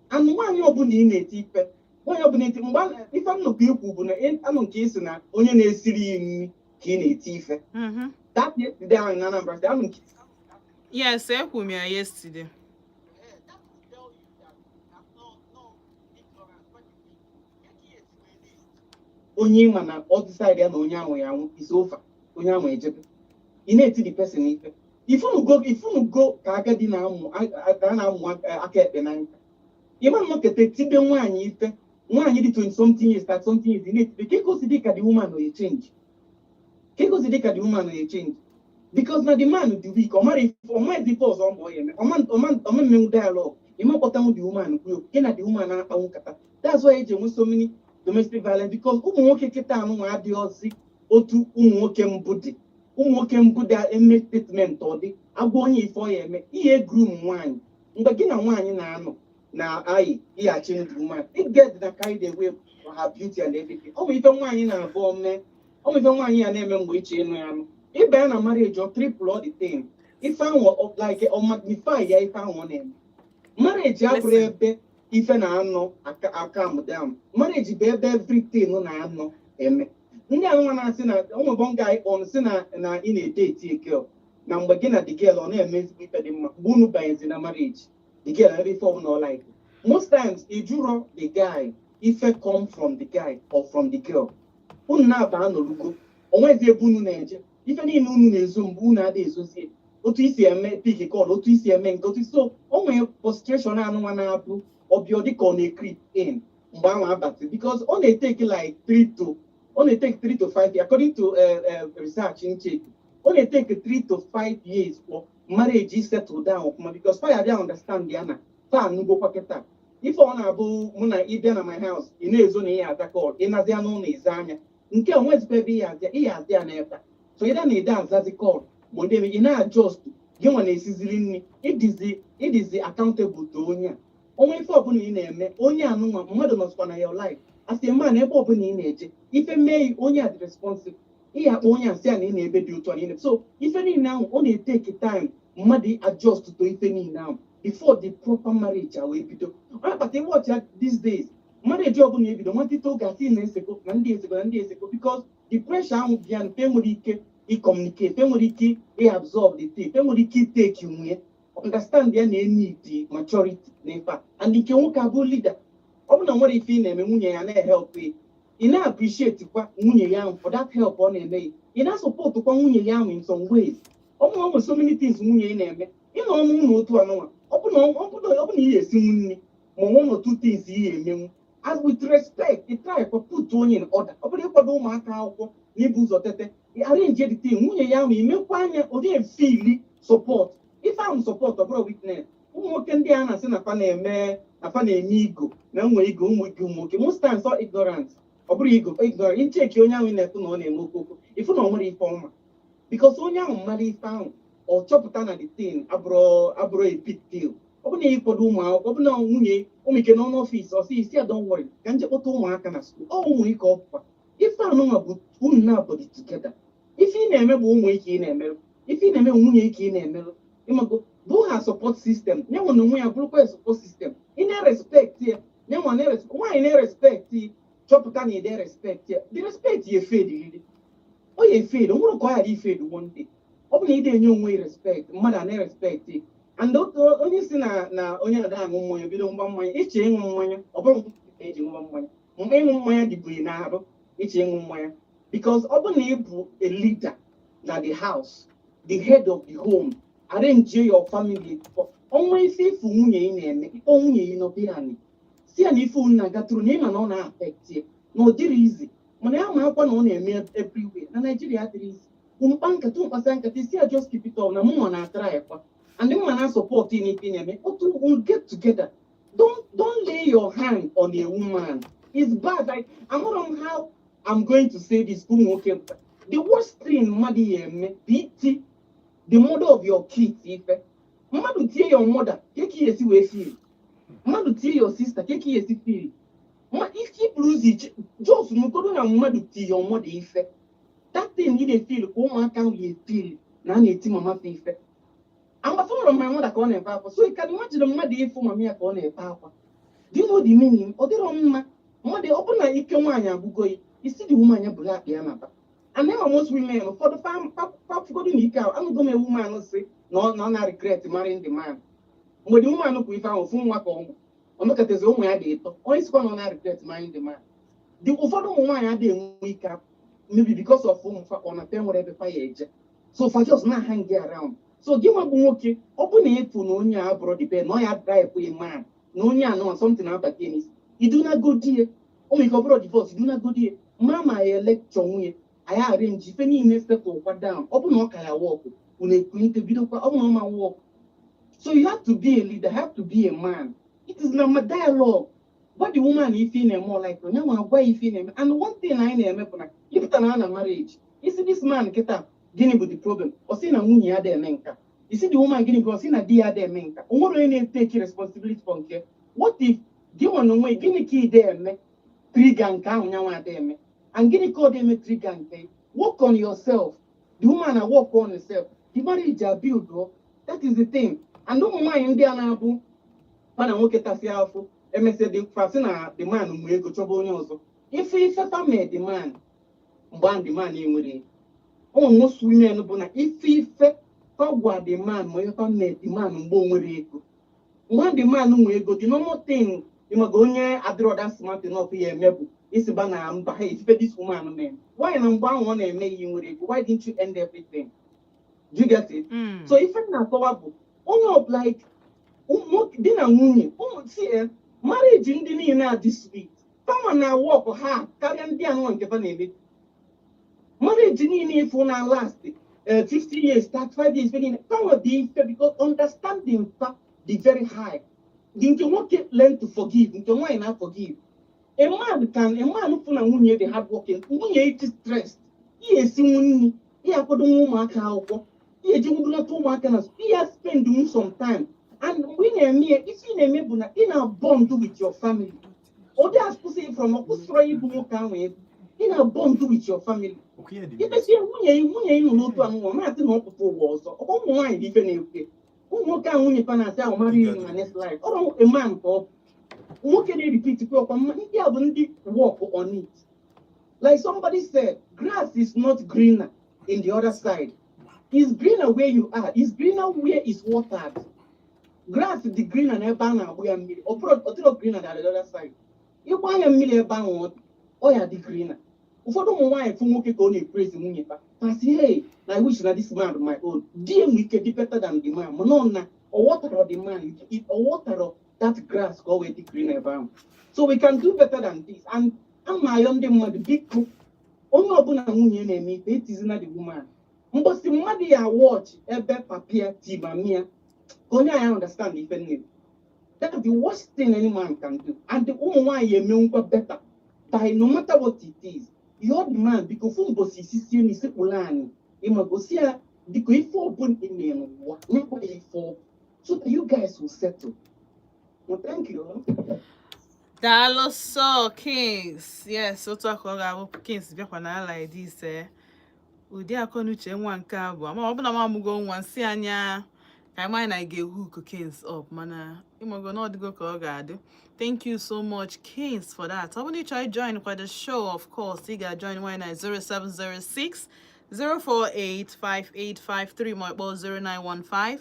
And nwaanyị ọbụla ị na-eti ife, nwaanyị ọbụla eti mgbe ife nnukwu ikwu bụ na anụ nke isi na onye na-esiri ya nri ka ị na-eti ife. That yesterday ahụ na Anambra State, anụ nke Yes, ekwu m ya yesterday. That will tell you that no ignorance. What you mean? Onye ịma na ọ decide ya na onye ahụ ya anwụ is over, onye ahụ ejebe, ị na-eti the person ife. Ifunugo ka agadi na-amụ ka a na-amụ aka ekpe na nka, ịma nnọkete tibe nwaanyị ife, nwaanyị dị 20 something years, 30 something years, ị na-etibe ka ego si dị ka the woman ọ change, ka ego si dị ka the woman ọ change, because na the man dị weak, ọ mara ife, ọ maghịzi ife ọzọ ma ọ ya eme, ọma mmenwu dialogue, ịma kpọtanwu the woman kwuo, gị na the woman na-akpanwu nkata. That's why eji enwe so many domestic violence, because ụmụ nwoke kịta anụnwa adịghịzi otu ụmụ nwoke mbụ dị. Ụmụ nwoke mbụ dị eme statement, ọ dị agwa onye ife ọ ya eme ihe groom nwaanyị. Mgbe gị na nwaanyị na-anọ na ayi ịghachi ndụ woman, it get na carried away for her beauty and everything. Ọ bụ ife nwaanyị na-abụọ mee, ọ bụ ife nwaanyị ya na-eme mgbe iche ịnụ ya nụ ịba ya na marriage, ọ triple all the thing, ife ahụ like ọ magnify ya, ife ahụ ọ na-eme. Marriage abụrụ Listen. ebe ife na-anọ aka calm down. Marriage bụ ebe everything na-anọ eme. Ndị anụnwa na-asị na ụmụ guy on si na ị na-edate a girl, na mgbe gị na the girl ọ na-eme ezigbo ife dị mma, mgbe unu banyezi na marriage, the girl ebe ife ọbụla ọ like. Most times ị jụrọ the guy ife come from the guy or from the girl. Unu na-aba anọlugo, onwezi ebe unu na-eje, ife niile unu na-ezo mgbe unu adịghị ezozie. Otu isi eme pick call, otu isi eme nke otu, so o nwere frustration anụnwa na-abụ ọbịa dịka ọ na-creep in mgbe ahụ abatị, because ọ na-etake like three to ọ na-etake 3 to 5 years, according to research nche. Ọ na-etake 3 to 5 years for marriage settle down ọfụma, because fa ya understand ya na fa anụgokwa kịta. Ife ọ na-abụ mụ na ịbịa na my house, ị na-ezo na ihe aza call, ị nazịa n'ụlọ ịza anya nke a, onwezikwa ebe ihe azịa ihe azịa n'ebe a. So ịda na ịda azazi call, ma ọ na-eme ị na-adjust, gị nwa na-esiziri nri, ịdịzi accountable to onye a. Onwe ife ọbụla ị na-eme, onye anụnwa mmadụ nọsịkwa na your life as a man. Ebe ọbụla ị na-eje, ife mee onye a dị responsible, ihe akpọ onye a sị ya na ị na-ebe dị otu a na ị na. So ife niile ahụ, ọ na-etake time mmadụ adjust to ife niile ahụ before the proper marriage a wee bido. Ọ na-akpata watch ya these days, marriage ọbụla ebido nwantịta oge, asị na-eseko na ndị eseko na ndị eseko, because the pressure ahụ bịa, mfe nwere ike ị-communicate, fe nwere ike ị-absorb the thing, fe nwere ike i-take nwunye understand ya na need maturity na ife a. And nke nwoke abụ leader, ọ bụ na nwere ife ị na-eme, nwunye ya na-ehelp ị, ị na-appreciate kwa nwunye ya ahụ for that help ọ na-eme ya, ị na-support kwa nwunye ya ahụ in some ways. Ọ bụ na ọ nwere so many things nwunye ị na-eme, ịnọ ọnụ ụlọ otu anụnwa, ọ bụ na ị ga-esinwu nri, ma one or two things ị ga-emenwu, as with respect, ị try for put onye in order. Ọ bụrụ ịkwado ụmụaka akwụkwọ na ibu ụzọ tete, ị arrange the thing, nwunye ya ahụ imekwa anya ọ na-efeeli support ife ahụ, support, ọ bụrụ weakness. Ụmụ nwoke ndị a na-asị na fa na-eme na fa na-eme ego na nwe ego, ụmụ ego, ụmụ nwoke most times ọ ignorance, ọ bụrụ ego, ignorance. Ncheki onye ahụ ị na-ekwu na ọ na-eme okoko, ifu na ọ nwere ife ọma, because onye ahụ mara ife ahụ, ọ chọpụta na the thing abụrụ a big deal. Ọ bụ na ịkwado ụmụ akwụkwọ, ọ bụ na nwunye ụmụ ike nọ n'ọfịs, ọ sị isi ya, "Don't worry, ka nje kpọta ụmụaka na school." Ọ ụmụ ike ọpụpa ife anụnwa bụ unu na-abọdị together. Ife ị na-eme bụ ụmụ ike ị na-emerụ, ife ị na-eme bụ nwunye ike ị na-emerụ. Ịmago bụ ha support system ya nwe na onwe ya bụrụkwa ya support system. Ị na-respect ya, ya nwa na-respect. Nwaanyị na-respect, chọpụta na ị na-respect ya, the respect ya efade riri, ọ ya efade. O nwere ka ọ ghara ifade one day. Ọ bụ na ị na-enye onwe ya respect, mmadụ a na-respect. And otu onye si na onye na-ada aṅụ mmanya bido mgba mmanya, iche ịṅụ mmanya, ọ bụrụ ka eji ṅụba mmanya, mgbe ịṅụ mmanya dịbụ n'arụ iche ịṅụ mmanya, because ọ bụ na ị bụ a leader na the house, the head of the home, arrange your family. Ọnwa ife ifu nwunye ị na-eme, ịkpọ nwunye ị nọbịa anị, si ya na ife unu na-agatụrụ na ịma na ọ na-affect ya, na ọ dịrị izi, mana ya ma akwa na ọ na-eme everywhere na Nigeria adịrị izi. Unu kpa nkata, unu kpasa nkata, isi ya, "Just keep it up, na mụnwa na-atara ya kwa and mma na support ị n'ife ị na-eme." Otu unu get together, don't lay your hand on a woman. It's bad. Like, amụrụ m how I'm going to say this. Ụmụ nwoke, the worst thing mmadụ ya eme bụ iti the mother of your kids ife. Mmadụ tie your mother, ka ka esi wee feel? Mmadụ tie your sister, ka ka esi feel? Ma ike iburu ụzọ iche jos nụgodo na mmadụ tie your mother ife, that thing ị na-efeel ka ụmụaka ahụ ya efeel na a na-eti mama fa ife. Amafụrụ my mother ka ọ na-ebe akwa, so you can imagine mmadụ ịfụ mama ya ka ọ na-ebe akwa. Do you know the meaning? Ọ dịrọ mma. Mmadụ ọ bụ na ike nwaanyị agwụgo ya, isi the woman ya bụrụ akpa ya naba. And then most women, ụfọdụ fafugodo na ike ahụ. Anụgo m a woman si na ọ na regret marrying the man. Mgbe the woman kwụ ife ahụ, ofu nwa ka ọmụ ọ mekọtazi, ụmụ ya dị ịtọ, onye sikwa na ọ na regret marrying the man. The ụfọdụ ụmụ nwaanyị adịghị enwe ike, maybe because of ụmụ fa, ọ na fe nwere ebe fa ya eje, so fa just na hang around. So gị nwa bụ nwoke, ọ bụ na ịfụ na onye a bụrụ the best, na ọ ya drive a man, na onye a nọ something abata n'isi, idunago die ụmụ ike, ọ bụrụ divorce, idunago die ma ma ya lecture nwunye anyị, arrange ife niile, settle kwa down. Ọ bụ na ọ ka ya work, unu ekwunite bidokwa. Ọ bụ na ọ ma work, so you have to be a leader, have to be a man. It is na dialogue. Gwa the woman ife ị na-eme, ọ like onye nwa agwa ya ife ị na-eme. And one thing anyị na-eme bụ na ịpụta na marriage, isi this man kịta, gịnị bụ the problem? Ọ sị na nwunye ya dị eme nka. Isi the woman, gịnị bụ? Ọ sị na di ya dị eme nka. O nwere onye na-etake responsibility for nke. What if gị nwa na onwe gịnị ka ị dị eme trigger nke ahụ nyanwa ada eme, and gịnị ka ọ dị eme trigger nke? Work on yourself. The woman na work on herself, the marriage are build o. That is the thing. And ụmụ nwaanyị ndị a na-abụ fa na nwoke tasịa afọ, emesịa dị fa sị na the man nwe ego, chọba onye ọzọ. Ife ife fa mee the man mgbe ahụ the man enwere ụmụ, most women bụ na ife ife fa gwa the man, ma ife fa mee the man mgbe o nwere ego, mgbe the man nwe ego, the normal thing, ịmaga onye adịrọ that smart enough ya eme bụ isi ba na mba ha ife this woman mee. Why na mgbe ahụ ọ na-eme ihe nwere ego, why didn't you end everything? Do you get it? Mm. So ife m na-akọwa bụ onye ọbụla, like di na nwunye ụmụ, see, marriage ndị niile a dị sweet, kama na work ha karịa ndị anụnwa nke fa na-eme. Marriage niile ịfụ na last 50 years, 35 years niile kama dị ife, because understanding fa dị very high. Dị nke nwoke learn to forgive, nke nwaanyị na forgive. A man fụ na nwunye dị hard working, nwunye iti stressed, ihe esinwu nri, ihe akwado nwa ụmụaka akwụkwọ, ihe eji nwudonata ụmụaka na ihe, spend some time. And mgbe ị na-eme ya, isi ị na-eme bụ na ị na-bond with your family. Ọ dị asụsụ from ọ kwụsịrị ịbụ nwoke ahụ ego, ị na-bond with your family. Imesie nwunye nọ n'otu anụnwa na-asị na ọ pụta ụwa ọzọ. Ọkwa ụmụ nwaanyị dị ife na-ekwe ụmụ nwoke ahụ, nwunye fa na-asị ahụ mara ihe na next life. Ọrụ a man ka ọ bụ nwoke na-repeat kwe ọkwa mma. Ndị a bụ ndị work on it. Like somebody said, grass is not greener in the other side. It's greener where you are. It's greener where it's watered. Grass dị greener n'ebe a na-agbụ ya mmiri. Ọ bụrụ ọ dịrọ greener than the other side. Ịgba ya mmiri ebe ahụ, ọ dị, ọ ya dị greener. Ụfọdụ ụmụ nwaanyị fụ nwoke ka ọ na-epraise nwunye fa, pasị, "Hey, na I wish na this man my own." Di enwe ike dị better than the man, mana ọ na ọ waterọ the man, ọ waterọ that grass ka ọ wee dị greener ebe ahụ. So we can do better than this. And ama ayọ ndị mmadụ, biko, onye ọbụla nwunye na-eme ife, etizina the woman. Mgbọsị mmadụ ya watch ebe papia ti mamia ka onye anyị understand ife nne. That's the worst thing any man can do. And ụmụ nwaanyị emenwukwa better by, no matter what it is, your man, biko, fụ mbọsị isi sie n'isekpụrụ anyị, ịmagosi ya, biko, ife ọbụla ị mere n'ụwa nyekwa ya ife ọ, so that you guys will settle. Well, thank you. Daalụ so, Kings. Yes, otu a ka ọ ga-abụ. Kings bịakwa na like this, eh. Ụdị akọnuche nwa nke a bụ ama ọ bụla m amụgo nwa nsị anya ka anyị mara na ị ga-ehook Kings up, mana ịmago na ọ dịgo ka ọ ga-adị. Thank you so much, Kings, for that. Ọ bụrụ na ị chọrọ join kwa the show, of course ị ga-join nwanyị na 0706 048 5853 ma ọ kpọọ 0915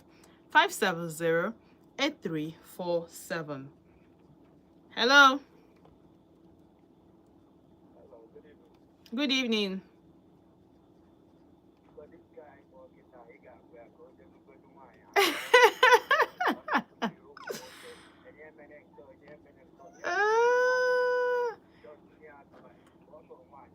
570 8347. Hello. Hello, good evening. Good evening. But this guy kpọọ gị taa, ị ga-agwa ya ka o jebugodu nwaanyị ahụ. Onye emere nke, onye emere nke, onye just nye advice. Ọ lụrụ nwaanyị,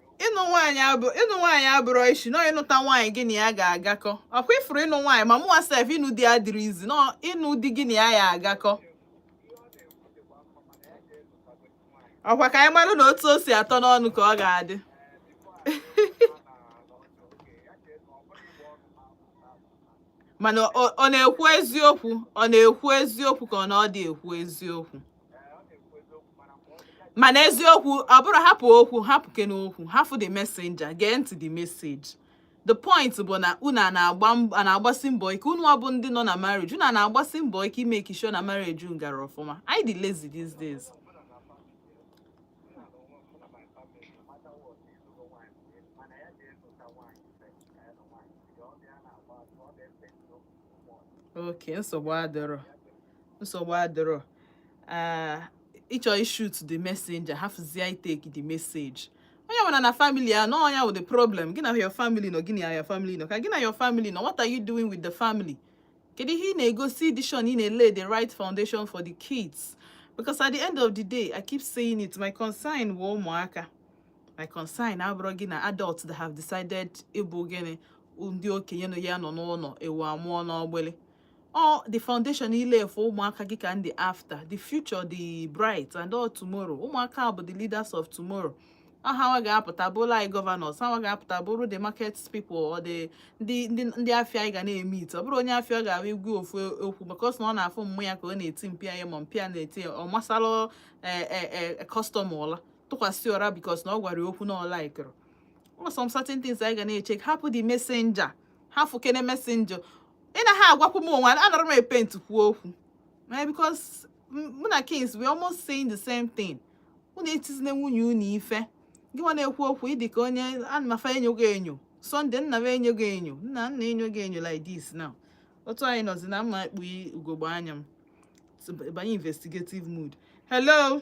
Ịnụ nwaanyị abụrụ ishi nọ ịnụta nwaanyị gị na ya ga-agakọ. Ọkwa ifuru ịnụ nwaanyị ma mụnwa sef, ịnụ di adịrị izi nọ ịnụ di gị na ya ya agakọ. Ihe ọ na-ekwu dịkwa mma, mana ya jee lụtagodu nwaanyị. Ọkwa ka anyị marụ na otu o si atọ n'ọnụ ka ọ ga-adị. Ee, before anyị na n'ọnụ oge, ya jee nụ, ọ bụrụ igbe ọnụ ma apụta apụta. Mana ọ na-ekwu eziokwu, ọ na-ekwu eziokwu ka ọ na ọ dị ekwu eziokwu? Ee, ọ na-ekwu eziokwu, mana mgbe ọ dị ya Mana eziokwu ọ bụrụ hapụ okwu, hapụ kene okwu, hapụ the messenger, gee ntị the message. The point bụ na unu a na-agba a na-agbasi mbọ ike, unu bụ ndị nọ na marriage, unu a na-agbasi mbọ ike ime sure na marriage unu gara ọfụma. Anyị dị lazy these days. Ọbụla na family, mụ na onwe m, mụ na my family, no matter what, ịlụgo nwaanyị bụ elu, mana ya jee lụta nwaanyị first, ka ya na nwaanyị biri. Ọ bịa na-agba, ọ na-efe too much. Okay, nsogbu adịrọ, nsogbu adịrọ. Ah, ịchọ ishoot the messenger, hafụzie itake the message. Onye nwere na family ya nọ ya wụ the problem. Gị na your family nọ, gị na your family nọ, ka gị na your family nọ, what are you doing with the family? Kedu ihe ị na-egosi dishon? Ị na-lay the right foundation for the kids? Because at the end of the day, I keep saying it, my concern wụ ụmụaka. My concern abụrụ gị na adults that have decided ịbụ gịnị, ndị okenye nọ ya nọ n'ụlọ ewu amụọ n'ọgbịlị. All the foundation ile for ụmụaka gị ka ndị after the future, the bright and all tomorrow. Ụmụaka bụ the leaders of tomorrow. Ọ ha ga-apụta bụrụ anyị governors, ha ga-apụta bụrụ the market people or the ndị afịa anyị ga na-eme it. Ọ bụrụ onye afịa, ọ ga-abụ igwe ofu okwu because na ọ na-afụ mmụ ya ka ọ na-eti mpi ya ma mpi ya na-eti ya, ọ masalụ customer ụla tụkwasị ụra because na ọ gwara ya okwu na ọ laikụrụ. Ọ some certain things anyị ga na-eche. Hapụ the messenger, hapụ kene messenger. Ị na ha agwakwu m onwe anọrọ m epent kwuo okwu. Eh, because mụ na Kings, we almost saying the same thing. Unu etizina nwunye unu ife. Gị nwa na-ekwu okwu, ịdị ka onye ana m afa enyo gị enyo. Sunday nna m enyo gị enyo, nna nna enyo gị enyo like this now. Otu anyị nọzi na mma ekpu ugogbe anya m. So, banye investigative mood. Hello.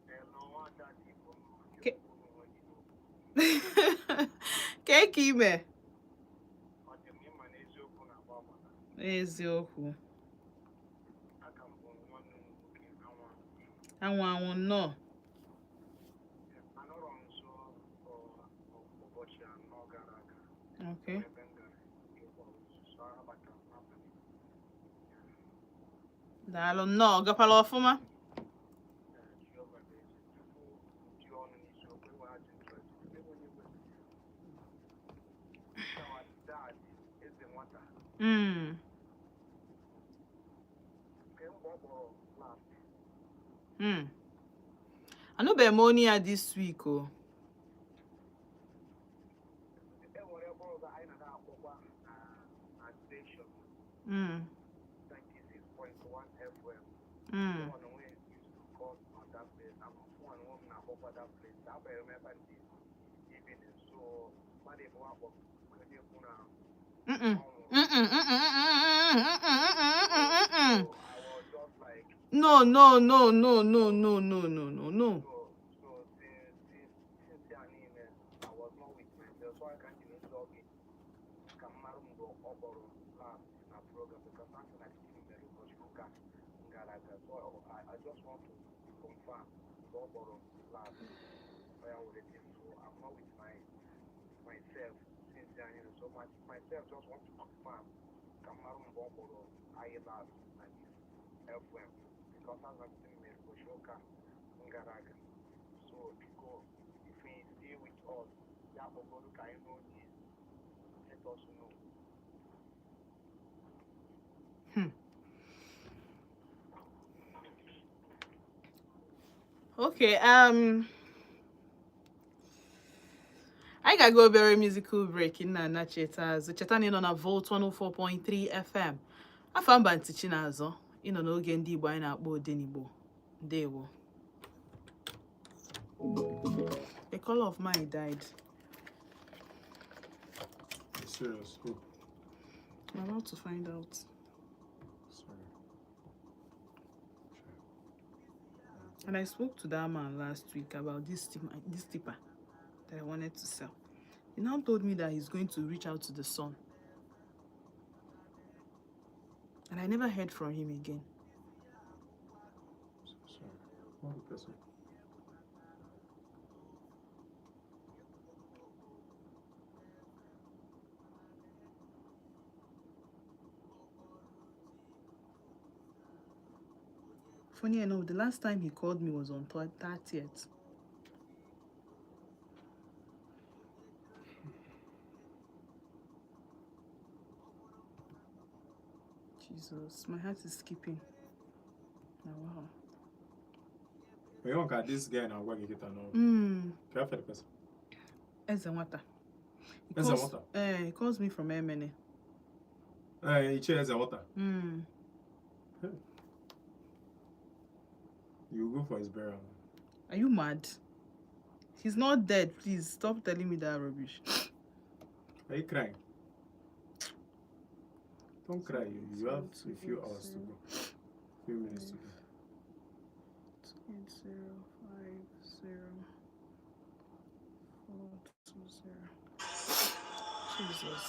Hello, nwada Igbo m. Kee ka ime? Ọ dị m ịma. Eziokwu. Anwụ anwụ nnọọ. Okay. Daalụ nnọọ, gakwala ọfụma. Anụbeghị m onu ya this week o. Mm-mm. Mm-mm, mm-mm, mm-mm, mm-mm, mm-mm, mm-mm. No, no, no, no, no, no, no, no, no, no. Okay, anyị ga-aga obere musical break nna na cheta azụ. Cheta na ị nọ na Volt 104.3 FM. Afọ mba ntị Chinazọ, ị nọ n'oge ndị Igbo anyị na-akpọ Odenigbo. Ndewo. The color of mine died. Serious. Oh, I'm about to find out. Sorry. And I spoke to that man last week about this tipper that I wanted to sell. He now told me that he's going to reach out to the son. And I never heard from him again. Sorry. One person. Funny enough, the last time he called me was on 30th. Jesus, my heart is skipping. Now, wow. But you want this guy now, what you get now? Can I the person? Eze Nwata. He Eze calls, Nwata? He calls me from Emene. Ichie Eze Nwata. You go for his burial. Are you mad? He's not dead. Please stop telling me that rubbish. Are you crying? Don't cry. You have a few hours to go. A few minutes to go. 8050420. Jesus.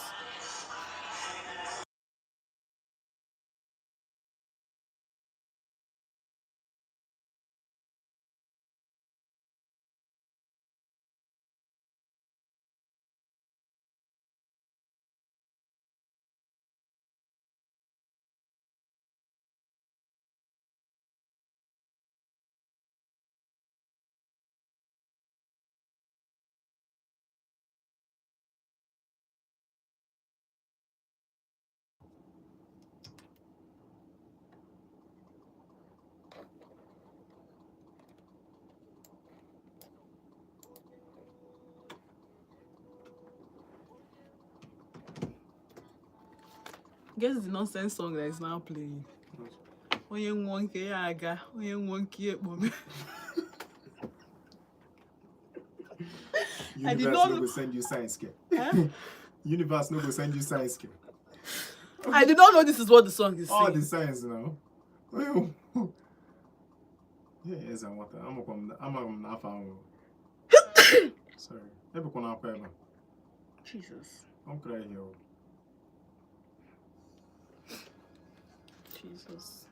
Guess the nonsense song that is now playing. Onye nwụọ nke ya aga, onye nwụọ nke ya ekpome. I did Universe not no go send you science care. Huh? Universe no go send you science care. I did not know this is what the song is All saying. the science now. Yeah, Eze Nwata. Ama m na afọ ahụ. Sorry. Ebekwana akwa ebe a. Jesus. Don't cry here. Jesus.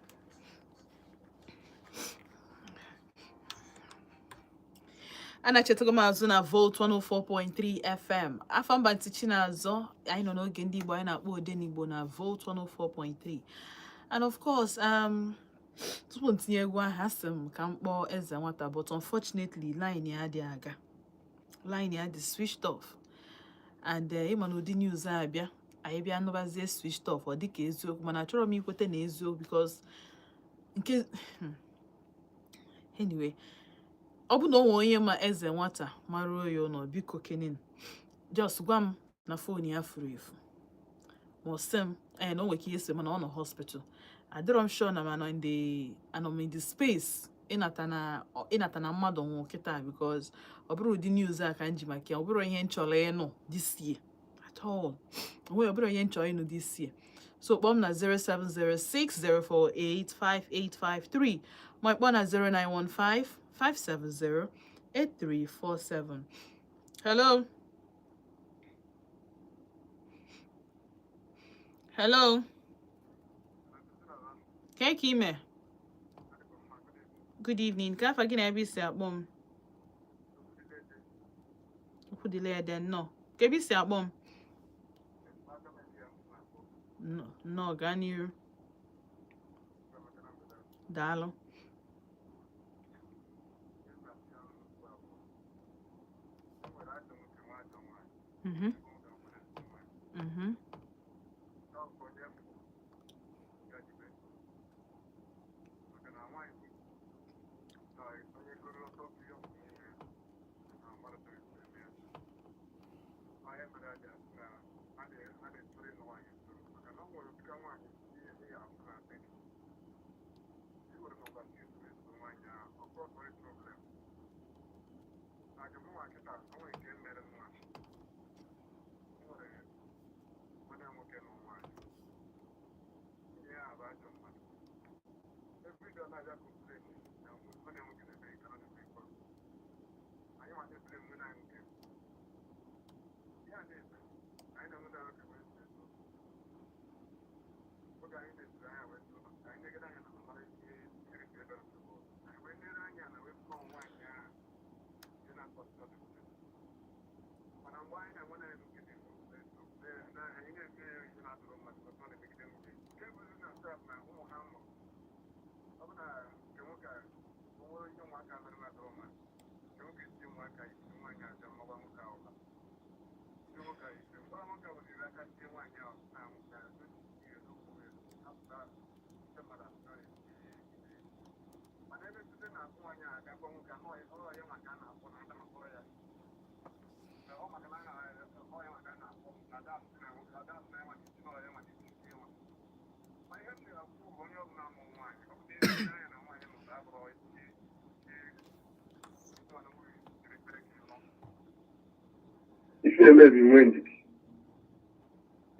A na-echetago m azụ na Volt 104.3 FM. Afọ mba ntị Chinazọ, anyị nọ n'oge ndị Igbo anyị na-akpọ Odenigbo na Volt 104.3. And of course, tupu m tinye egwu ahụ, asị m ka m kpọọ Eze Nwata, but unfortunately, line ya adịghị aga. Line ya dị switched off. And ịma na ụdị news a abịa, anyị bịa nụbazie switched off, ọ dịka eziokwu, mana achọrọ m ikwete na eziokwu because nke anyway, ọ bụ na o nwee onye ma Eze Nwata maruo ya ụlọ, biko kenin just gwa m na phone ya furu efu, ma ọ sị m ee na o nwere ike ihe si mana ọ nọ hospital. Adịrọ m sure na mana in the anọ m in the space ịnata na mmadụ nwụrụ kịta, because ọ bụrụ ụdị news a ka m ji maka ya, ọ bụrụ ihe m chọrọ ịnụ this year at all. Onwe ọ bụrụ ihe m chọrọ ịnụ this year. So kpọọ m na 07060485853, ma ịkpọ na 09155708347. Hello, hello. Ka ka ime? Good evening. Ka afa gị na ebe isi akpọ m? Okwudile ede, nnọọ. Ka ebe isi akpọ m? Nnọọ, nnọọ, gaa n'iru. Daalụ. Isi emebi, nwee ndidi,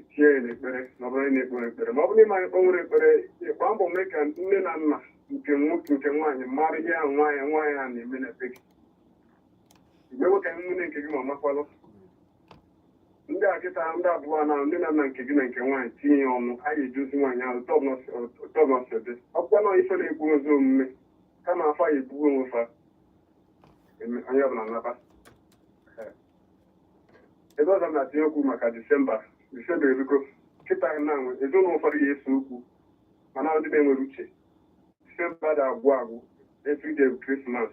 tinye ya n'ekpere. Ma ọ bụrụ na ekpere ekpere, ma ọ bụrụ na ịma ekpe nwere ekpere, gbaa mbọ mee ka nne na nna nke nwoke, nke nwaanyị mara ihe ahụ nwaanyị a na-eme na be gị. Igbe nwoke nwunye nke gị ma makwalụ ndị a kịta, ndị abụọ na nne na nna nke gị na nke nwaanyị tinye ya ọnụ, a ga-edozi nwaanyị ahụ otu ọbụla si dị. Ọ bụkwa na ife na-ekwu ozi omume kama afọ ya ebugo onwe fa onye ọbụla nlaba. Ebe ọzọ m na-atinye okwu maka Disemba, Disemba erugo kịta na ezinụlọ ụfọdụ ga-ese okwu, mana ndị na-enwere uche, Disemba da agwụ agwụ, everyday bụ Christmas.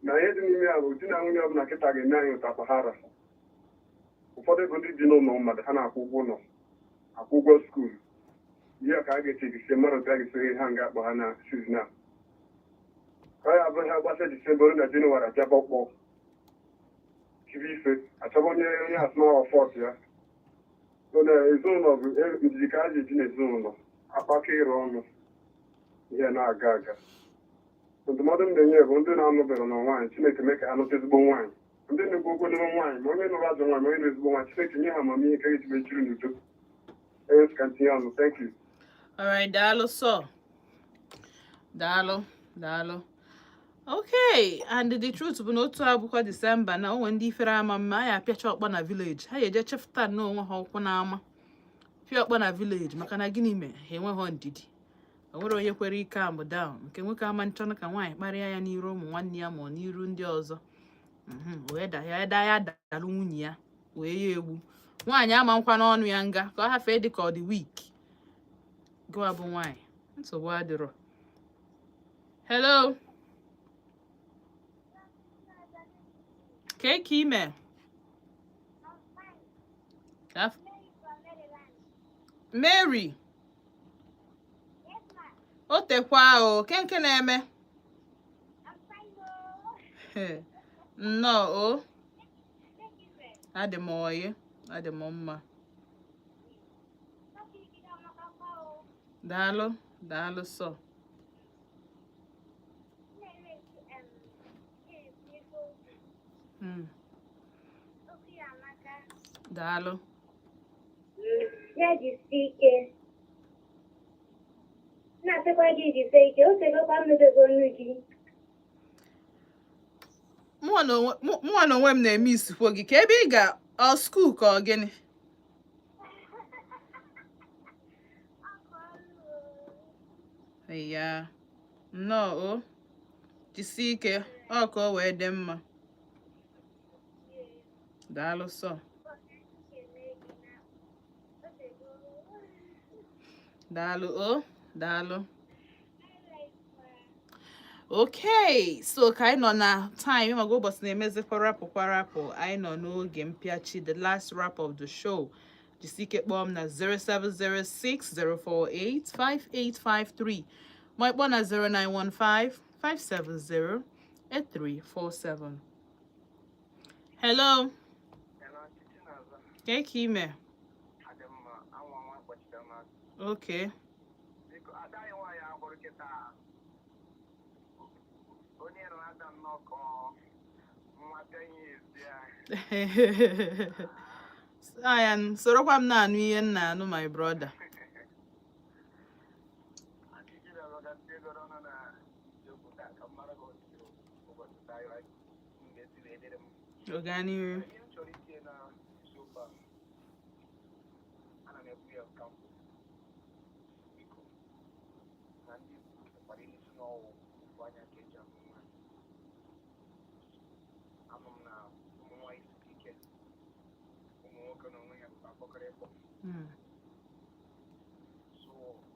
Na ihe dị n'ime ya bụ di na nwunye ọbụla kịta ga-eme anyị ụtakpahara. Ụfọdụ bụ ndị bi n'ụlọ mmadụ, ha na-akwụ ụgwọ ụlọ, akwụ ụgwọ school. Ihe ka a ga-eche gị mmadụ otu a ga-esi ha nga akpọ ha na season a, ka ọ ya abụrụ ha gbasa Disemba na Jenụwarị, abịaba ọkpọ tiri ife, achọba onye onye asụmara ọfọt ya. So na ezinụlọ bụ ndidi ka a ji eji n'ezinụlọ akpakọ ịrụ ọnụ, ihe na-aga aga. Ndụmọdụ m na-enye bụ ndị na-anụbeghị na nwaanyị, Chineke mee ka ha nụta ezigbo nwaanyị. Ndị na-egwu okwu n'ebe nwaanyị, ma onye nụrụ ajọ nwaanyị, ma onye nụrụ ezigbo nwaanyị, Chineke nye ha amamihe ka eji wee jiri n'udo. Ebe ka ntinye ọnụ. Thank you. Alright, daalụ sọ. Daalụ, daalụ. Okay, and the truth bụ na otu abụkwa Disemba na onwe ndị ifere ama mma, anyị apịacha ọkpọ na village, ha ga-eje chefụta nnọọ onwe ha ụkwụ n'ama. Pịa ọkpọ na village. Maka na gịnị mee? Ha enweghọ ndidi. O nwere onye kwere ike calm down. Nke nwoke ama nchọnụ ka nwaanyị kparịa ya n'iru ụmụ nwanne ya ma ọ n'iru ndị ọzọ. Wee da ya da ya dalụ nwunye ya wee ya egbu nwaanyị ama nkwa n'ọnụ ya nga ka ọ hafee dị ka ọ dị weak. Gụwa bụ nwaanyị, nsogbu adịrọ. Hello, kee ka ime? Mary, o tekwa o ke nke na-eme. Nnọọ o. Adị m oyi, adị m mma. Daalụ, daalụ sọ. Daalụ. Ya jisie ike. Na-asịkwa gị jisie ike, o tegokwa m nụbego ọnụ gị. Mụnwa na onwe m na-eme isikwo gị ka ebe ị ga ọ school ka ọ gịnị? Ya nnọọ o, jisie ike ọ ka o wee dị mma. Daalụ sọ. Daalụ o, daalụ. Okay, so ka anyị nọ na time ịmaga ụbọchị na-emezi kwarapụ kwarapụ, anyị nọ n'oge mpịachi, the last wrap of the show. Jisi ike kpọọ m na 07060485853 ma ịkpọ na 09155708347. Hello, kee ka ime? Okay. Biko, ada anyị nwaanyị agbụrụ kịta, onye na-ada nnọkọ nwata ihe ezi ya. Aya, sorokwa m na-anụ ihe m na-anụ, my brother. Adịghị na-alọgasị ego n'ọnụ na isiokwu taa ka m mara ka ọ dị ụbọchị taa ya m ga-esi wee dịrị m. Ọganihu. Ihe m chọrọ itinye na isiokwu a, ana m ekwu ya ka m biko na ndị kwara isi n'ọwụ bụ anya ka eji amụ nwa. Ama m na ụmụ nwaanyị siri ike, ụmụ nwoke na onwe ya bụkwa akpọkọrịkpọ. So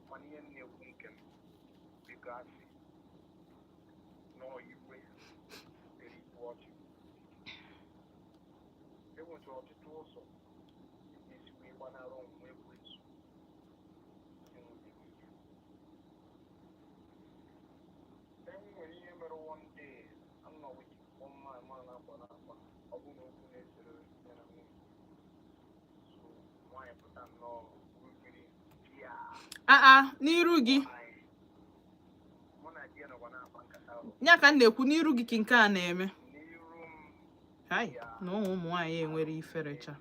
mana ihe m na-ekwu nke m, biko, asị nọọ iwe butere igbu ọchụ. E nwechara ọtụtụ ụzọ esi wee gbanara ọnwụnwa ekwensu enwudeghị ihe. E nwere ihe mere one day I'm not with one man man na-akwa na-akwa ọ bụ na okwu na-esere ya na nwunye, so nwaanyị pụta nnọọ mmiri pịa. Aa, n'iru gị? Anyị mụ na di ya nọkwa na-akpa nkata ahụ. Ya ka m na-ekwu, n'iru gị ka nke a na-eme? N'iru m. Hai, na ụmụ ụmụ nwaanyị enwere iferecha.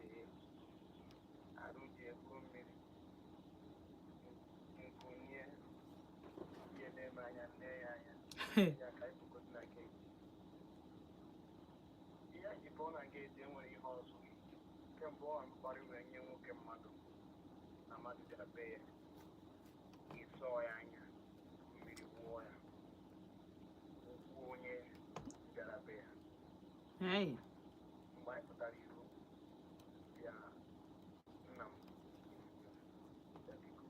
Arụ ji eburu mmiri nkunye ihe na-eme anya nne ya anya ya ka anyị pụgodu na gate. Ihe anyị ji pụọ na gate, enwere ihe ọzọ. Kemgbe ọ mkparị wee nye nwoke mmadụ na mmadụ bịara be ya ịsọ ya anya mmiri wụọ ya okwu onye bịara be ya. Hey. Mgbe anyị pụtara iro ya, nna m ya, biko,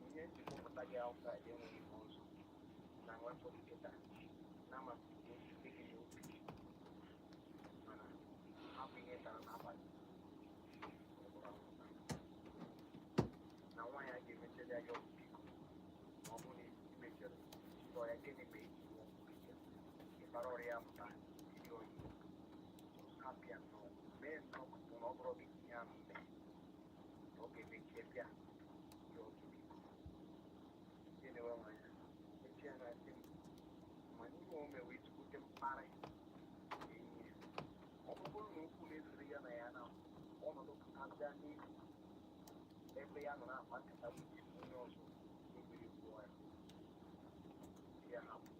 ihe njikọpụta gị outside enweghị ihe ọzọ na nwefọdụ kịta na ama m dị gị n'obi, mana hapụ ihe tara n'abalị ọ bụrụ anwụnta na nwaanyị a ga-emechara ya yọọ biko, ma ọ bụrụ na imechere chọọ ya gịnị ma eji iwe ịbara ọrịa ya mba iri oyi hapịa nnọọ mee nnọọ bụ na ọ bụrụ gị ihe ahụ mee na ọ ga-emechie bịa yọọ gị biko. Ihe na-enwe m anya mechie ya na-asị m ma n'ime o mewe ezigbote mkparị enyi ya, ọ bụrụ na okwu na-esere ya na ya na ọnọdụ pụtazịa n'ihu ebe ya nọ na-akpa nkata wuchi onye ọzọ mmiri gwụọ ya, ya hapụ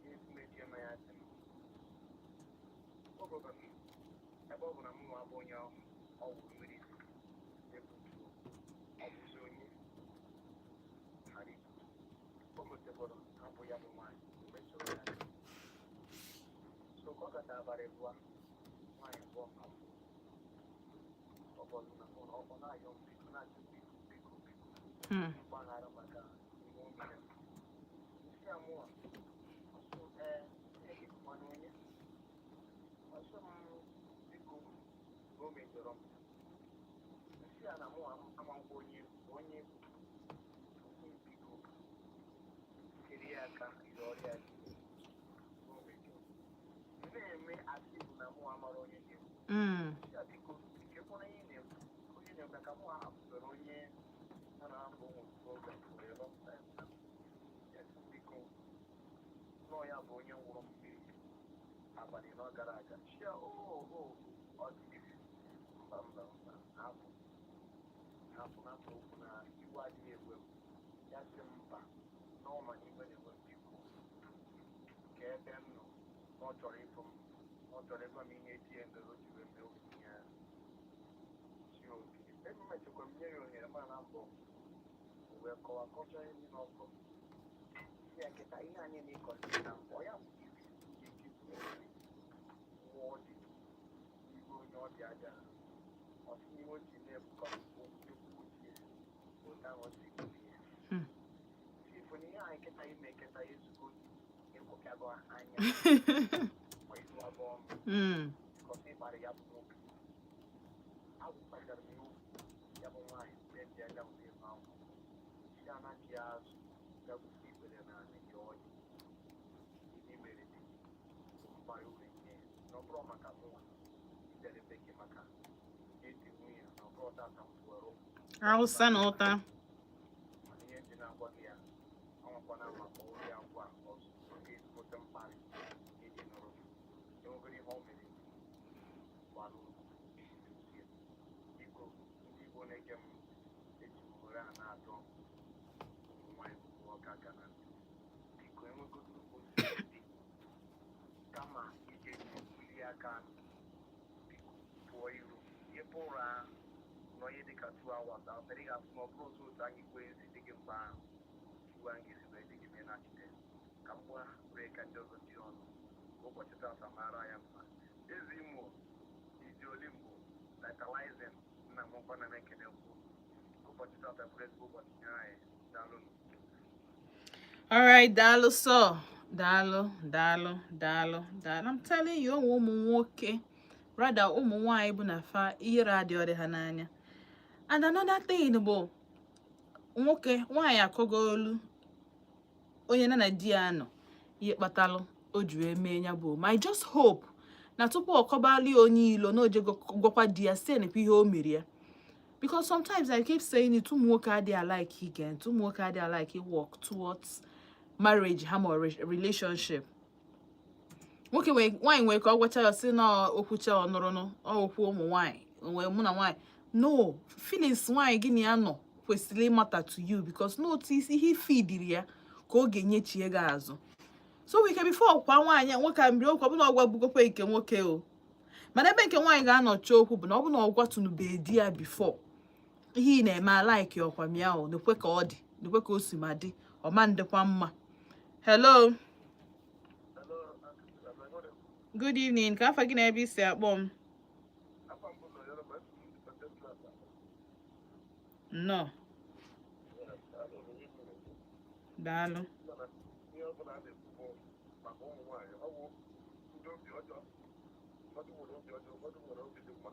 ihe mechie ma ya sị m oge ọbụla Ebe ọ bụ na mụnwa bụ onye ọgwụ mmiri ebutuo, ọ bụzi onye ghara ibutu o metegoro hapụ ya bụ nwaanyị mesoro ya. So ka ọ kacha abalị bụa nwaanyị bụọ ma mbụ ọ bọlụ na phone, ọ na-ayọ m biko, na-asị biko, biko, biko, mgbaghara maka ihe o mere m. Isi ya mụa ọsụ ee ekekwana onye ọsụ m biko o mejọrọ m. Isi ya na mụa amankwa onye onye bụ biko kiri ya aka yọrọ ya o mejọrọ na-eme asị bụ na mụa mara onye na-ekwu. Ya biko kekwana ihe na-ekwu onye na-ekwu ka mụa hapụrụ onye a na-abụ nwere program for a long time now. Yes, biko nọọ ya bụ onye nwụrụ mmiri abalị nọ gara aga chia o o ọ dị mba, mba, mba, hapụ, hapụ, hapụ okwu na iwe adịghị ewe m. Ya sị m mba n'ọma na iwe na-ewe m, biko ka ebe m nọ na ọ chọrọ ịfụ m, na ọ chọrọ ịgwa m ihe di ya mere o ji wee mee okwu ya si obi ebe m mechakwa m nye ya ohere ma na mbọ o wee kọwa kọchaa ihe niile ọkọ si ya kịta ihe anyị na-ịkọrịta na mbọ ya bụ iri ga-eji nwụọ dị iwe onye ọbịa aja ọ sị ihe o ji na-ebukọ okwu die otu ahụ o si kwuru ya. Si na ihe anyị kịta ime kịta ezugo ịkwụpịago anya ma izu abụọ ọnụ kọsị ịkparị ya bụ nwoke agwụkpachara m iwu ya bụ nwaanyị mgbe ndị aga m ebe ahụ si anachi ya azụ gagbute ikpere na anị ya ọjị ihe mere dị bụ mkparị wee nye ya na ọ bụrụ maka mụnwa idere bekee maka edi nwunye na ọ bụrụ tata m fụrụ. Hausa na ụta. Mana ihe ndị na-agwa gị ya ọnwakwana maka ụlọ ya ngwa ọzọ oge ezigbote mkparị iji nụrụ gị enwegoro ihe o mere gbalụ dozie. Biko, ndị Igbo na-ege m, eji m ohere a na-adọ ụmụ nwaanyị bụ nwoke aka na ntị, biko enwegodo ozi dị kama ije bulie aka, biko pụọ iro ịpụ ụra nọ ihe dịka 2 hours ahụ ị ga-afụ na ọ bụrụ otu otu anyị kwee ezi dị gị mgbe ahụ iwe anyị ga-esi wee dị gị mee nachite ka m gwa wee ka ndị ọzọ dị ọnụ ka ụbọchị tata mara ya mma. Ezi Imo iji olimbo vitalizing nna m nkwa na m ekene kwu ka ụbọchị tata bụrụ ezigbo ụbọchị nye anyị. Daalụnụ. Alright, daalụ sọ, daalụ, daalụ, daalụ, daalụ. I'm telling you, ụmụ ụmụ nwoke, rather ụmụ nwanyị bụ na fa ihere adị ọdị ha n'anya. And another thing bụ nwoke nwaanyị akọgo olu onye na na di ya nọ ihe kpatalụ o ji wee mee ya bụ ma I just hope na tupu ọ kọbali onye ilo na ojego gwakwa di ya si nekwa ihe o mere ya, because sometimes I keep saying it, ụmụ nwoke adịghị like ige ntị, ụmụ nwoke adịghị like work towards marriage ha ma relationship. Nwoke nwee nwaanyị nwere ka ọ gwacha ya sị na okwucha ọ nụrụnụ ọ okwu ụmụ nwaanyị nwee mụ na nwaanyị no feelings. Nwaanyị gị na ya nọ kwesịrị ịmata to you because n'otu isi ihe ifidiri ya ka ọ ga-enyechie gị azụ. So wike before kwa nwaanyị nwoke a mbiri okwu ọ bụla ọ gwabugokwa nke nwoke o, mana ebe nke nwaanyị ga-anọchi okwu bụ na ọ bụ na ọ gwatụnube di ya before ihe ị na-eme alaiki ọkwa mịa o nekwe ka ọ dị nekwe ka o si ma dị ọma ndịkwa mma. Hello, good evening. Ka afa gị na ebe isi akpọ m? Afọ mbụ nọ ya ma esi m Independent Plaza. Nnọọ. Daalụ. Mana ihe ọ bụla a na-ekwu bụ maka ụmụ nwaanyị, ọ bụ ndị obi ọjọọ. Ụfọdụ nwere obi ọjọọ, ụfọdụ nwere obi dị mma.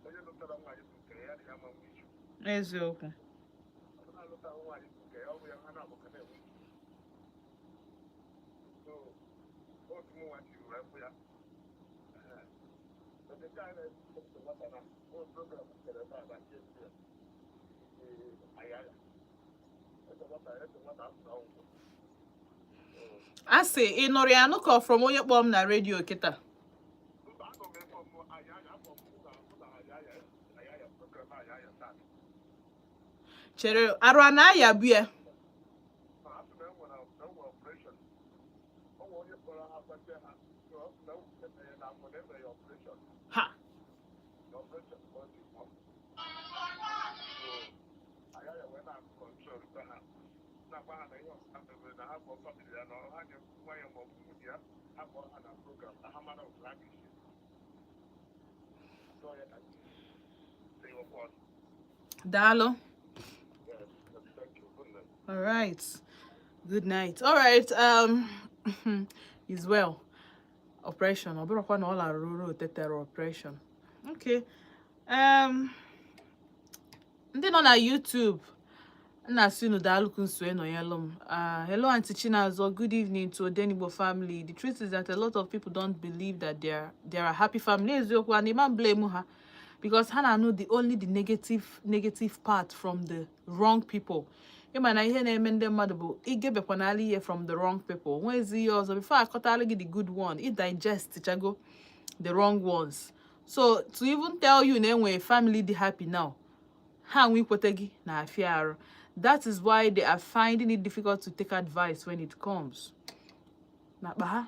Onye lụtara nwaanyị bụ nke ya dị ya ma nwe ichu. Eziokwu. Ọ bụrụ na alụtara nwaanyị bụ nke ya, ọ bụ ya ha na-abụ ka na-enwe ichu. So otu mụ nwa jiri wee fụ ya. Ndị nke a na-esepụta nwata na o program kere ebe a na KCM ayaya eze nwata eze nwata asụrụ akwụkwọ. A sị ị nụrụ ya anụ ka ọ from onye kpọọ m na redio kịta? Mba, anọ m ebe ọmụ ayaya afọ m na mụ na ayaya ayaya program ayaya taa. Chere arụ a na-ayabu ya. Ma asị na enwere operation. Ọ nwere onye kpọrọ ha gbazie ha so ọ sị na emere ya n'afọ na emere ya operation. Ha. Operation ka ọ dị ugbu a. So agaghị enwe na control kwa ha, na-agwa ha na ihe ọbụla mebere na ha kpọọ family ya, na ha ga-ekwu nwa ya ma ọ bụ nwunye ya, ha kpọọ ha na program na ha mara otu ha ga-esi dọọ ya ka tinyekwa ọnụ. Daalụ. Yes, thank you. Good night. All right. Good night. All right. Is well. Operation. Ọ bụrụkwa na ọ lara ụra o tetere operation. Okay. Ndị nọ na YouTube, nna asị unu daalụ ka nso nọnyelụ m. Hello, Auntie Chinazọ. Good evening to Odenigbo family. The truth is that a lot of people don't believe that they are a happy family. Eziokwu, and ịma blame ha because ha na-anụ the only the negative part from the wrong people. Ịma na ihe na-eme ndị mmadụ bụ igebekwanala ihe from the wrong people. Nwezi ihe ọzọ before akọtala gị the good one, i digest chago the wrong ones. So to even tell you na enwere family dị happy now, ha nwe ikwete gị na afịa arụ. That is why they are finding it difficult to take advice when it comes. Na akpa ha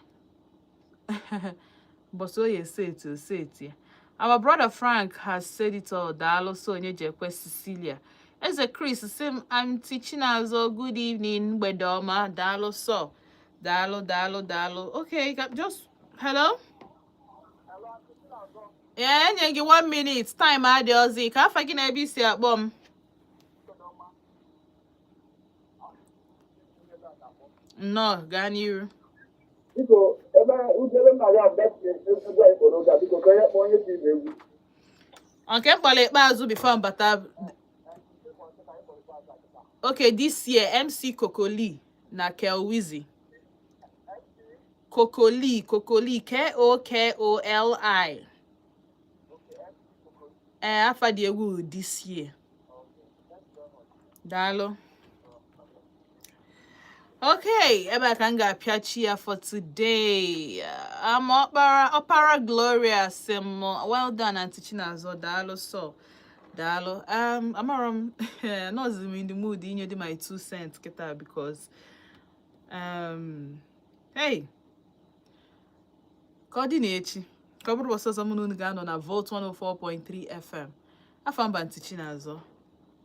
mbọsị oyi ese eti ose eti ya. Our brother Frank has said it all. Daalụ so onye ji ekwe Cecilia. Eze Chris sị m, Auntie Chinazọ, good evening, mgbede ọma. Daalụ so. Daalụ, daalụ, daalụ. Okay, just hello. Yeah, enye gị one minute. Time adịghịzi. Ka afa gị na ebe isi akpọ m. Nnọọ, gaa n'iru. Biko, ebe ebe m na-aga abụda egwu anyị kpọrọ oge a, biko ka onye kpọọ onye si egwu. Nke m kpọrọ ikpeazụ before m bata. Okay, this year, MC Kokoli na Kelwizi. Kokoli, Kokoli, Kokoli. Ee, afa dị egwu this year. Daalụ. Okay, ebe a ka m ga-apịachi ya for today. Ọkpara Ọpara Gloria sị m, well done, Aunty Chinazọ. Daalụ so. Daalụ. Amara m nọzi m in the mood inye dị my 2 cents kịta because hey, ka ọ dị na-echi, ka ọ bụrụ ụbọchị ọzọ mụ na unu ga-anọ na Volt 104.3 FM. Afa mba Aunty Chinazọ.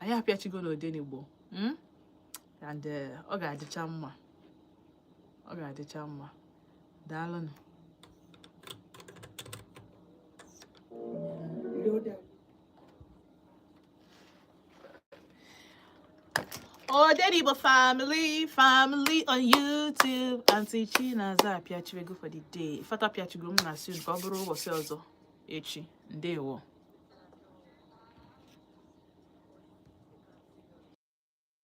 Anyị apịachigo n'Odenigbo. And ọ ga-adịcha mma. Ọ ga-adịcha mma. Daalụnụ. Odenigbo family, family on YouTube. Auntie Chinaza apịachiwego for the day. Fata apịachigo m na-asị unu ka ọ bụrụ ụbọchị ọzọ echi. Ndewo.